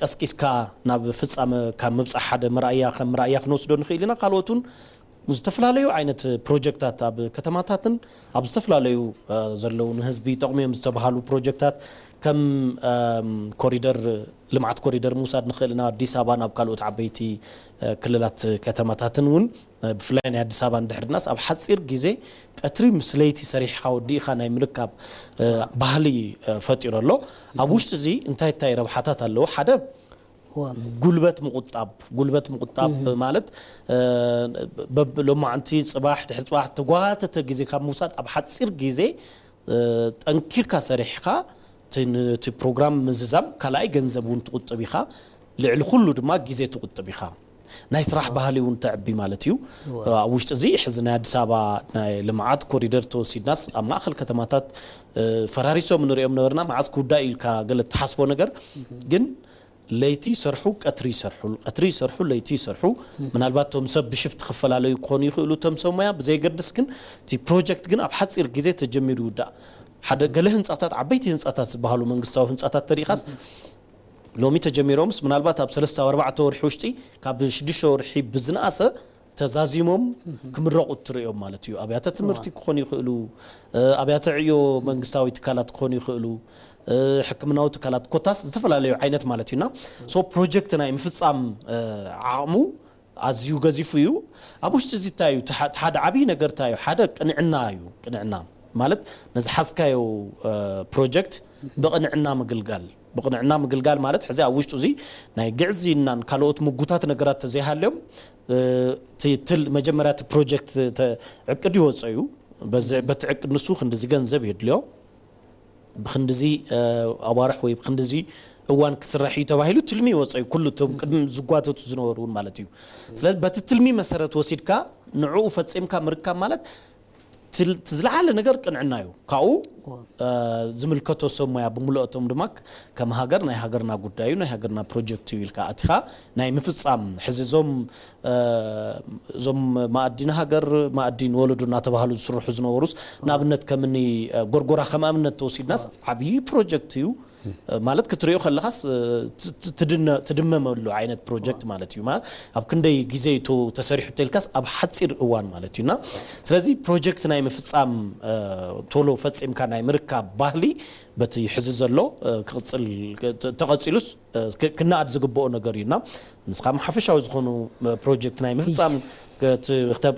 ቀስቂስካ ናብ ፍጻመ ካብ ምብጻሕ ሓደ መርኣያ ከም መርኣያ ክንወስዶ ንኽእል ኢና። ካልኦት እውን ዝተፈላለዩ ዓይነት ፕሮጀክታት ኣብ ከተማታትን ኣብ ዝተፈላለዩ ዘለዉ ንህዝቢ ይጠቕሙ እዮም ዝተባሃሉ ፕሮጀክታት ከም ኮሪደር ልምዓት ኮሪደር ምውሳድ ንኽእል ኢና። ኣዲስ ኣበባ ናብ ካልኦት ዓበይቲ ክልላት ከተማታትን እውን ብፍላይ ናይ ኣዲስ ኣበባ እንድሕር ድናስ ኣብ ሓፂር ግዜ ቀትሪ ምስ ለይቲ ሰሪሕኻ ወዲእኻ ናይ ምርካብ ባህሊ ፈጢሩ ኣሎ። ኣብ ውሽጢ እዚ እንታይ እንታይ ረብሓታት ኣለዎ? ሓደ ጉልበት ምቁጣብ። ጉልበት ምቁጣብ ማለት ሎማዕንቲ፣ ፅባሕ፣ ድሕሪ ፅባሕ ተጓተተ ግዜ ካብ ምውሳድ ኣብ ሓፂር ግዜ ጠንኪርካ ሰሪሕኻ እቲ ፕሮግራም ምዝዛም ካልኣይ ገንዘብ እውን ትቁጥብ ኢኻ። ልዕሊ ኩሉ ድማ ግዜ ትቁጥብ ኢኻ። ናይ ስራሕ ባህሊ እውን ተዕቢ ማለት እዩ። ኣብ ውሽጢ እዚ ሕዚ ናይ ኣዲስ ኣበባ ናይ ልምዓት ኮሪደር ተወሲድናስ ኣብ ማእኸል ከተማታት ፈራሪሶም ንሪኦም ነበርና። መዓስ ክውዳእ ኢልካ ገለ ትሓስቦ ነገር ግን ለይቲ ይሰርሑ፣ ቀትሪ ይሰርሑ፣ ቀትሪ ይሰርሑ፣ ለይቲ ይሰርሑ። ምናልባት እቶም ሰብ ብሽፍት ክፈላለዩ ክኾኑ ይኽእሉ እቶም ሰብ ሞያ ብዘየገድስ ግን እቲ ፕሮጀክት ግን ኣብ ሓፂር ግዜ ተጀሚሩ ይውዳእ። ሓደ ገለ ህንፃታት ዓበይቲ ህንፃታት ዝበሃሉ መንግስታዊ ህንፃታት ተሪኢኻስ ሎሚ ተጀሚሮምስ ምናልባት ኣብ ሰለስተ ኣብ ኣርባዕተ ወርሒ ውሽጢ ካብ ሽዱሽተ ወርሒ ብዝነኣሰ ተዛዚሞም ክምረቑ ትርእዮም ማለት እዩ። ኣብያተ ትምህርቲ ክኾኑ ይኽእሉ፣ ኣብያተ ዕዮ መንግስታዊ ትካላት ክኾኑ ይኽእሉ፣ ሕክምናዊ ትካላት ኮታስ ዝተፈላለዩ ዓይነት ማለት እዩና። ሶ ፕሮጀክት ናይ ምፍፃም ዓቕሙ ኣዝዩ ገዚፉ እዩ። ኣብ ውሽጢ እዚ እንታይ እዩ? ሓደ ዓብዪ ነገር እንታይ እዩ? ሓደ ቅንዕና እዩ። ቅንዕና ማለት ነዚ ሓዝካዮ ፕሮጀክት ብቕንዕና ምግልጋል። ብቕንዕና ምግልጋል ማለት ሕዚ ኣብ ውሽጡ እዚ ናይ ግዕዝይናን ካልኦት ምጉታት ነገራት ተዘይሃልዮም መጀመርያ እቲ ፕሮጀክት ዕቅድ ይወፀ እዩ። በቲ ዕቅድ ንሱ ክንዲዚ ገንዘብ የድልዮ፣ ብክንዲዚ ኣዋርሕ ወይ ብክንዲዚ እዋን ክስራሕ እዩ ተባሂሉ ትልሚ ይወፀ እዩ። ኩሉ እቶም ቅድሚ ዝጓተቱ ዝነበሩ እውን ማለት እዩ። ስለዚ በቲ ትልሚ መሰረት ወሲድካ ንዕኡ ፈፂምካ ምርካብ ማለት ዝለዓለ ነገር ቅንዕና እዩ። ካብኡ ዝምልከቶ ሰብ ሞያ ብምልኦቶም ድማ ከም ሃገር ናይ ሃገርና ጉዳይ እዩ፣ ናይ ሃገርና ፕሮጀክት እዩ ኢልካ ኣቲኻ ናይ ምፍፃም ሕዚ እዞም እዞም መኣዲ ንሃገር መኣዲ ንወለዶ እናተባህሉ ዝስርሑ ዝነበሩስ ንኣብነት ከምኒ ጎርጎራ ከም ኣብነት ተወሲድናስ ዓብዪ ፕሮጀክት እዩ። ማለት ክትሪኦ ከለኻስ ትድመመሉ ዓይነት ፕሮጀክት ማለት እዩ። ማለት ኣብ ክንደይ ግዜ ተሰሪሑ ተልካስ ኣብ ሓፂር እዋን ማለት እዩና ስለዚ ፕሮጀክት ናይ ምፍፃም ቶሎ ፈፂምካ ናይ ምርካብ ባህሊ በቲ ሕዚ ዘሎ ክቕፅል ተቐፂሉስ ክነኣድ ዝግብኦ ነገር እዩና ንስኻ ሓፈሻዊ ዝኾኑ ፕሮጀክት ናይ ምፍፃም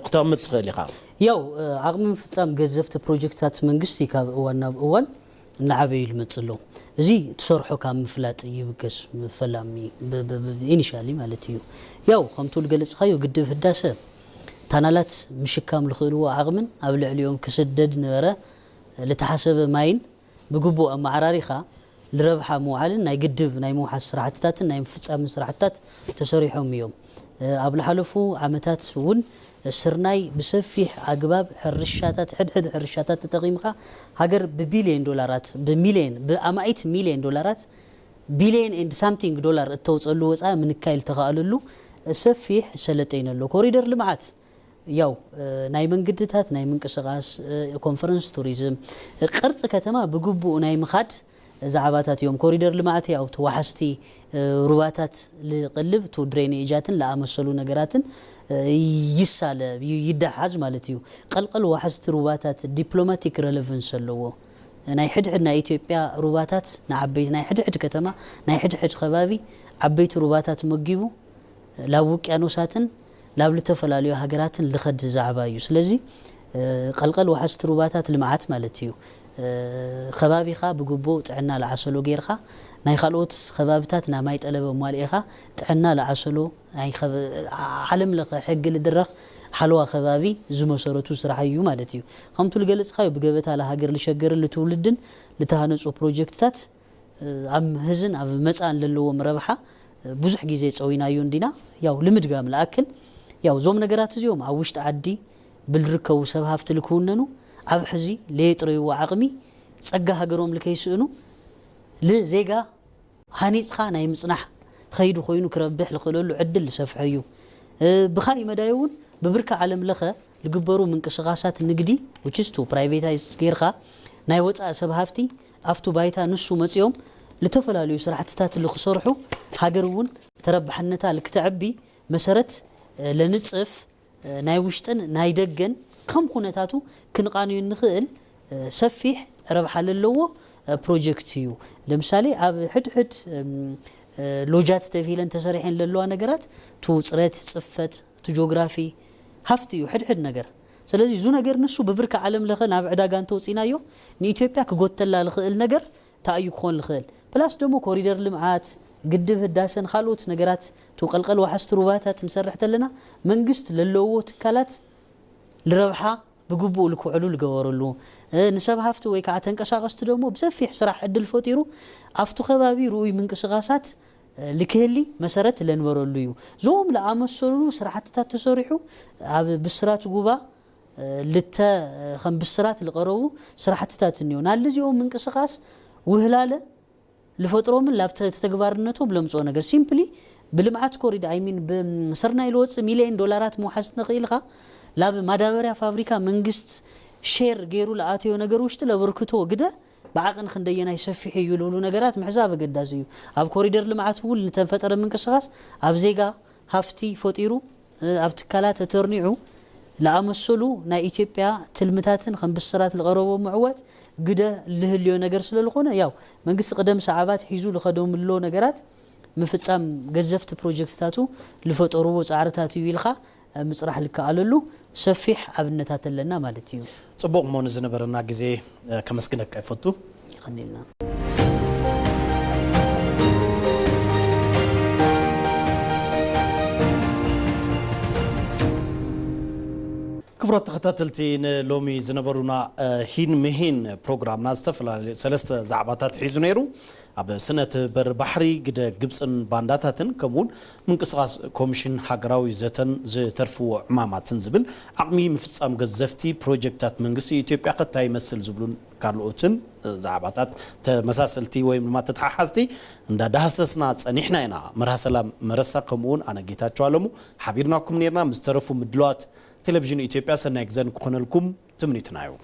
ክተምት ትኽእል ኢኻ። ያው ዓቕሚ ምፍፃም ገዘፍቲ ፕሮጀክትታት መንግስቲ ካብ እዋን ናብ እዋን እናዓበዩ ልመፅእ ኣሎ። እዚ ትሰርሖ ካብ ምፍላጥ ይብገስ ፈላሚ ኢኒሻሊ ማለት እዩ። ያው ከምቱ ልገለፅካዮ ግድብ ህዳሰ ታናላት ምሽካም ልኽእልዎ ዓቕምን ኣብ ልዕሊኦም ክስደድ ነበረ ልተሓሰበ ማይን ብግቡእ ኣመዓራሪኻ ልረብሓ ምውዓልን ናይ ግድብ ናይ ምውሓስ ስራሕትታትን ናይ ምፍፃምን ስራሕትታት ተሰሪሖም እዮም። ኣብ ልሓለፉ ዓመታት እውን ስርናይ ብሰፊሕ ኣግባብ ሕርሻታት ሕድሕድ ሕርሻታት ተጠቒምካ ሃገር ብቢልየን ዶላራት ብሚልየን ብኣማኢት ሚልየን ዶላራት ቢልዮን and something ዶላር እተውፀሉ ወፃኢ ምንካይ ዝተኻእለሉ ሰፊሕ ሰለጠይን ኣሎ። ኮሪደር ልምዓት ያው ናይ መንገድታት ናይ ምንቅስቃስ፣ ኮንፈረንስ፣ ቱሪዝም፣ ቅርፂ ከተማ ብግቡእ ናይ ምኻድ ዛዕባታት እዮም። ኮሪደር ልምዓት ያው እቲ ወሓዝቲ ሩባታት ልቅልብ፣ እቲ ድሬኔጃትን ለኣመሰሉ ነገራትን ይሳለ ይደሓዝ ማለት እዩ። ቀልቀል ወሓዝቲ ሩባታት ዲፕሎማቲክ ረለቨንስ ኣለዎ። ናይ ሕድሕድ ናይ ኢትዮጵያ ሩባታት ንዓበይቲ ናይ ሕድሕድ ከተማ ናይ ሕድሕድ ከባቢ ዓበይቲ ሩባታት መጊቡ ላብ ውቅያኖሳትን ላብ ልተፈላለዩ ሃገራትን ልኸድ ዛዕባ እዩ። ስለዚ ቀልቀል ወሓዝቲ ሩባታት ልምዓት ማለት እዩ። ከባቢኻ ብግቡእ ጥዕና ለዓሰሎ ጌርካ ናይ ካልኦት ከባብታት ናይ ማይ ጠለበ ሟልኤኻ ጥዕና ለዓሰሎ ናይ ዓለም ለኸ ሕጊ ልድረኽ ሓለዋ ከባቢ ዝመሰረቱ ስራሕ እዩ ማለት እዩ። ከምቱ ልገለፅካዮ ብገበታ ለሃገር ልሸገርን ልትውልድን ልተሃነፁ ፕሮጀክትታት ኣብ ህዝን ኣብ መፃን ለለዎም ረብሓ ብዙሕ ግዜ ፀዊናዮ እንዲና። ያው ልምድጋም ለኣክል ያው እዞም ነገራት እዚኦም ኣብ ውሽጢ ዓዲ ብልርከቡ ሰብ ሃፍቲ ልክውነኑ ኣብ ሕዚ ለየጥረይዎ ዓቕሚ ፀጋ ሃገሮም ልከይስእኑ ልዜጋ ሃኒፅኻ ናይ ምፅናሕ ኸይዱ ኮይኑ ክረብሕ ልኽእለሉ ዕድል ዝሰፍሐ እዩ። ብኻሊእ መዳይ እውን ብብርኪ ዓለም ለኸ ልግበሩ ምንቅስቃሳት ንግዲ ውችስቱ ፕራይቬታይዝ ጌርካ ናይ ወፃኢ ሰብ ሃፍቲ ኣብቱ ባይታ ንሱ መፂኦም ልተፈላለዩ ስራሕትታት ልክሰርሑ ሃገር እውን ተረባሕነታ ልክተዕቢ መሰረት ለንፅፍ ናይ ውሽጥን ናይ ደገን ከም ኩነታቱ ክንቓንዩ እንኽእል ሰፊሕ ረብሓ ለለዎ ፕሮጀክት እዩ። ለምሳሌ ኣብ ሕድሕድ ሎጃት ተብሂለን ተሰሪሐን ለለዋ ነገራት እቲ ውፅረት ፅፈት እቲ ጂኦግራፊ ሃፍቲ እዩ ሕድሕድ ነገር። ስለዚ እዚ ነገር ንሱ ብብርኪ ዓለም ለኸ ናብ ዕዳጋ እንተውፂናዮ ንኢትዮጵያ ክጎተላ ልኽእል ነገር ተኣዩ ክኾን ልኽእል ፕላስ ደሞ ኮሪደር ልምዓት ግድብ ህዳሰን ካልኦት ነገራት ትውቀልቀል ዋሓዝቲ ሩባታት ንሰርሕ ተለና መንግስት ለለዎ ትካላት ልረብሓ ብግቡእ ልክውዕሉ ልገበረሉ ንሰብ ሃፍቲ ወይ ከዓ ተንቀሳቀስቲ ደሞ ብሰፊሕ ስራሕ ዕድል ፈጢሩ ኣብቱ ከባቢ ርኡይ ምንቅስቃሳት ልክህሊ መሰረት ለንበረሉ እዩ። ዞም ለኣመሰሉ ስራሕትታት ተሰሪሑ ኣብ ብስራት ጉባ ልተ ከም ብስራት ልቐረቡ ስራሕትታት እኒዮ ናልዚኦም ምንቅስቃስ ውህላለ ልፈጥሮምን ላብ ተግባርነቶም ለምፅኦ ነገር ሲምፕሊ ብልምዓት ኮሪድ ኣይሚን ብስርናይ ልወፅእ ሚሊዮን ዶላራት ምውሓዝ ንኽእል ኢኻ። ላብ ማዳበርያ ፋብሪካ መንግስት ሼር ገይሩ ለኣተዮ ነገር ውሽጢ ለበርክቶ ግደ ብዓቕን ክንደየናይ ሰፊሑ እዩ ልብሉ ነገራት ምሕዛብ ኣገዳሲ እዩ። ኣብ ኮሪደር ልምዓት እውን ልተፈጠረ ምንቅስቃስ ኣብ ዜጋ ሃፍቲ ፈጢሩ ኣብ ትካላት ተተርኒዑ ለኣመሰሉ ናይ ኢትዮጵያ ትልምታትን ከም ብስራት ልቐረቦ ምዕዋት ግደ ልህልዮ ነገር ስለልኾነ ያው መንግስቲ ቅደም ሰዓባት ሒዙ ልኸደምሎ ነገራት ምፍፃም ገዘፍቲ ፕሮጀክትታቱ ልፈጠርዎ ፃዕርታት እዩ ኢልካ ምፅራሕ ልከኣለሉ ሰፊሕ ኣብነታት ኣለና ማለት እዩ። ፅቡቕ እሞ ንዝነበረና ግዜ ከመስግነካ ይፈቱ። ይቐኒልና። ክቡራት ተኸታተልቲ ንሎሚ ዝነበሩና ሂን ምሂን ፕሮግራምና ዝተፈላለዩ ሰለስተ ዛዕባታት ሒዙ ነይሩ። ኣብ ስነ ትብብር ባሕሪ ግደ ግብፅን ባንዳታትን ከምኡውን ምንቅስቃስ ኮሚሽን ሃገራዊ ዘተን ዝተርፍዎ ዕማማትን ዝብል ዓቕሚ ምፍፃም ገዘፍቲ ፕሮጀክታት መንግስቲ ኢትዮጵያ ከታይ ይመስል ዝብሉን ካልኦትን ዛዕባታት ተመሳሰልቲ ወይም ድማ ተተሓሓዝቲ እንዳዳህሰስና ፀኒሕና ኢና። መርሃ ሰላም መረሳ ከምኡውን ኣነ ጌታቸው ኣለሙ ሓቢርናኩም ነርና። ምስ ተረፉ ምድለዋት ቴሌቪዥን ኢትዮጵያ ሰናይ ግዘን ክኾነልኩም ትምኒትና እዩ።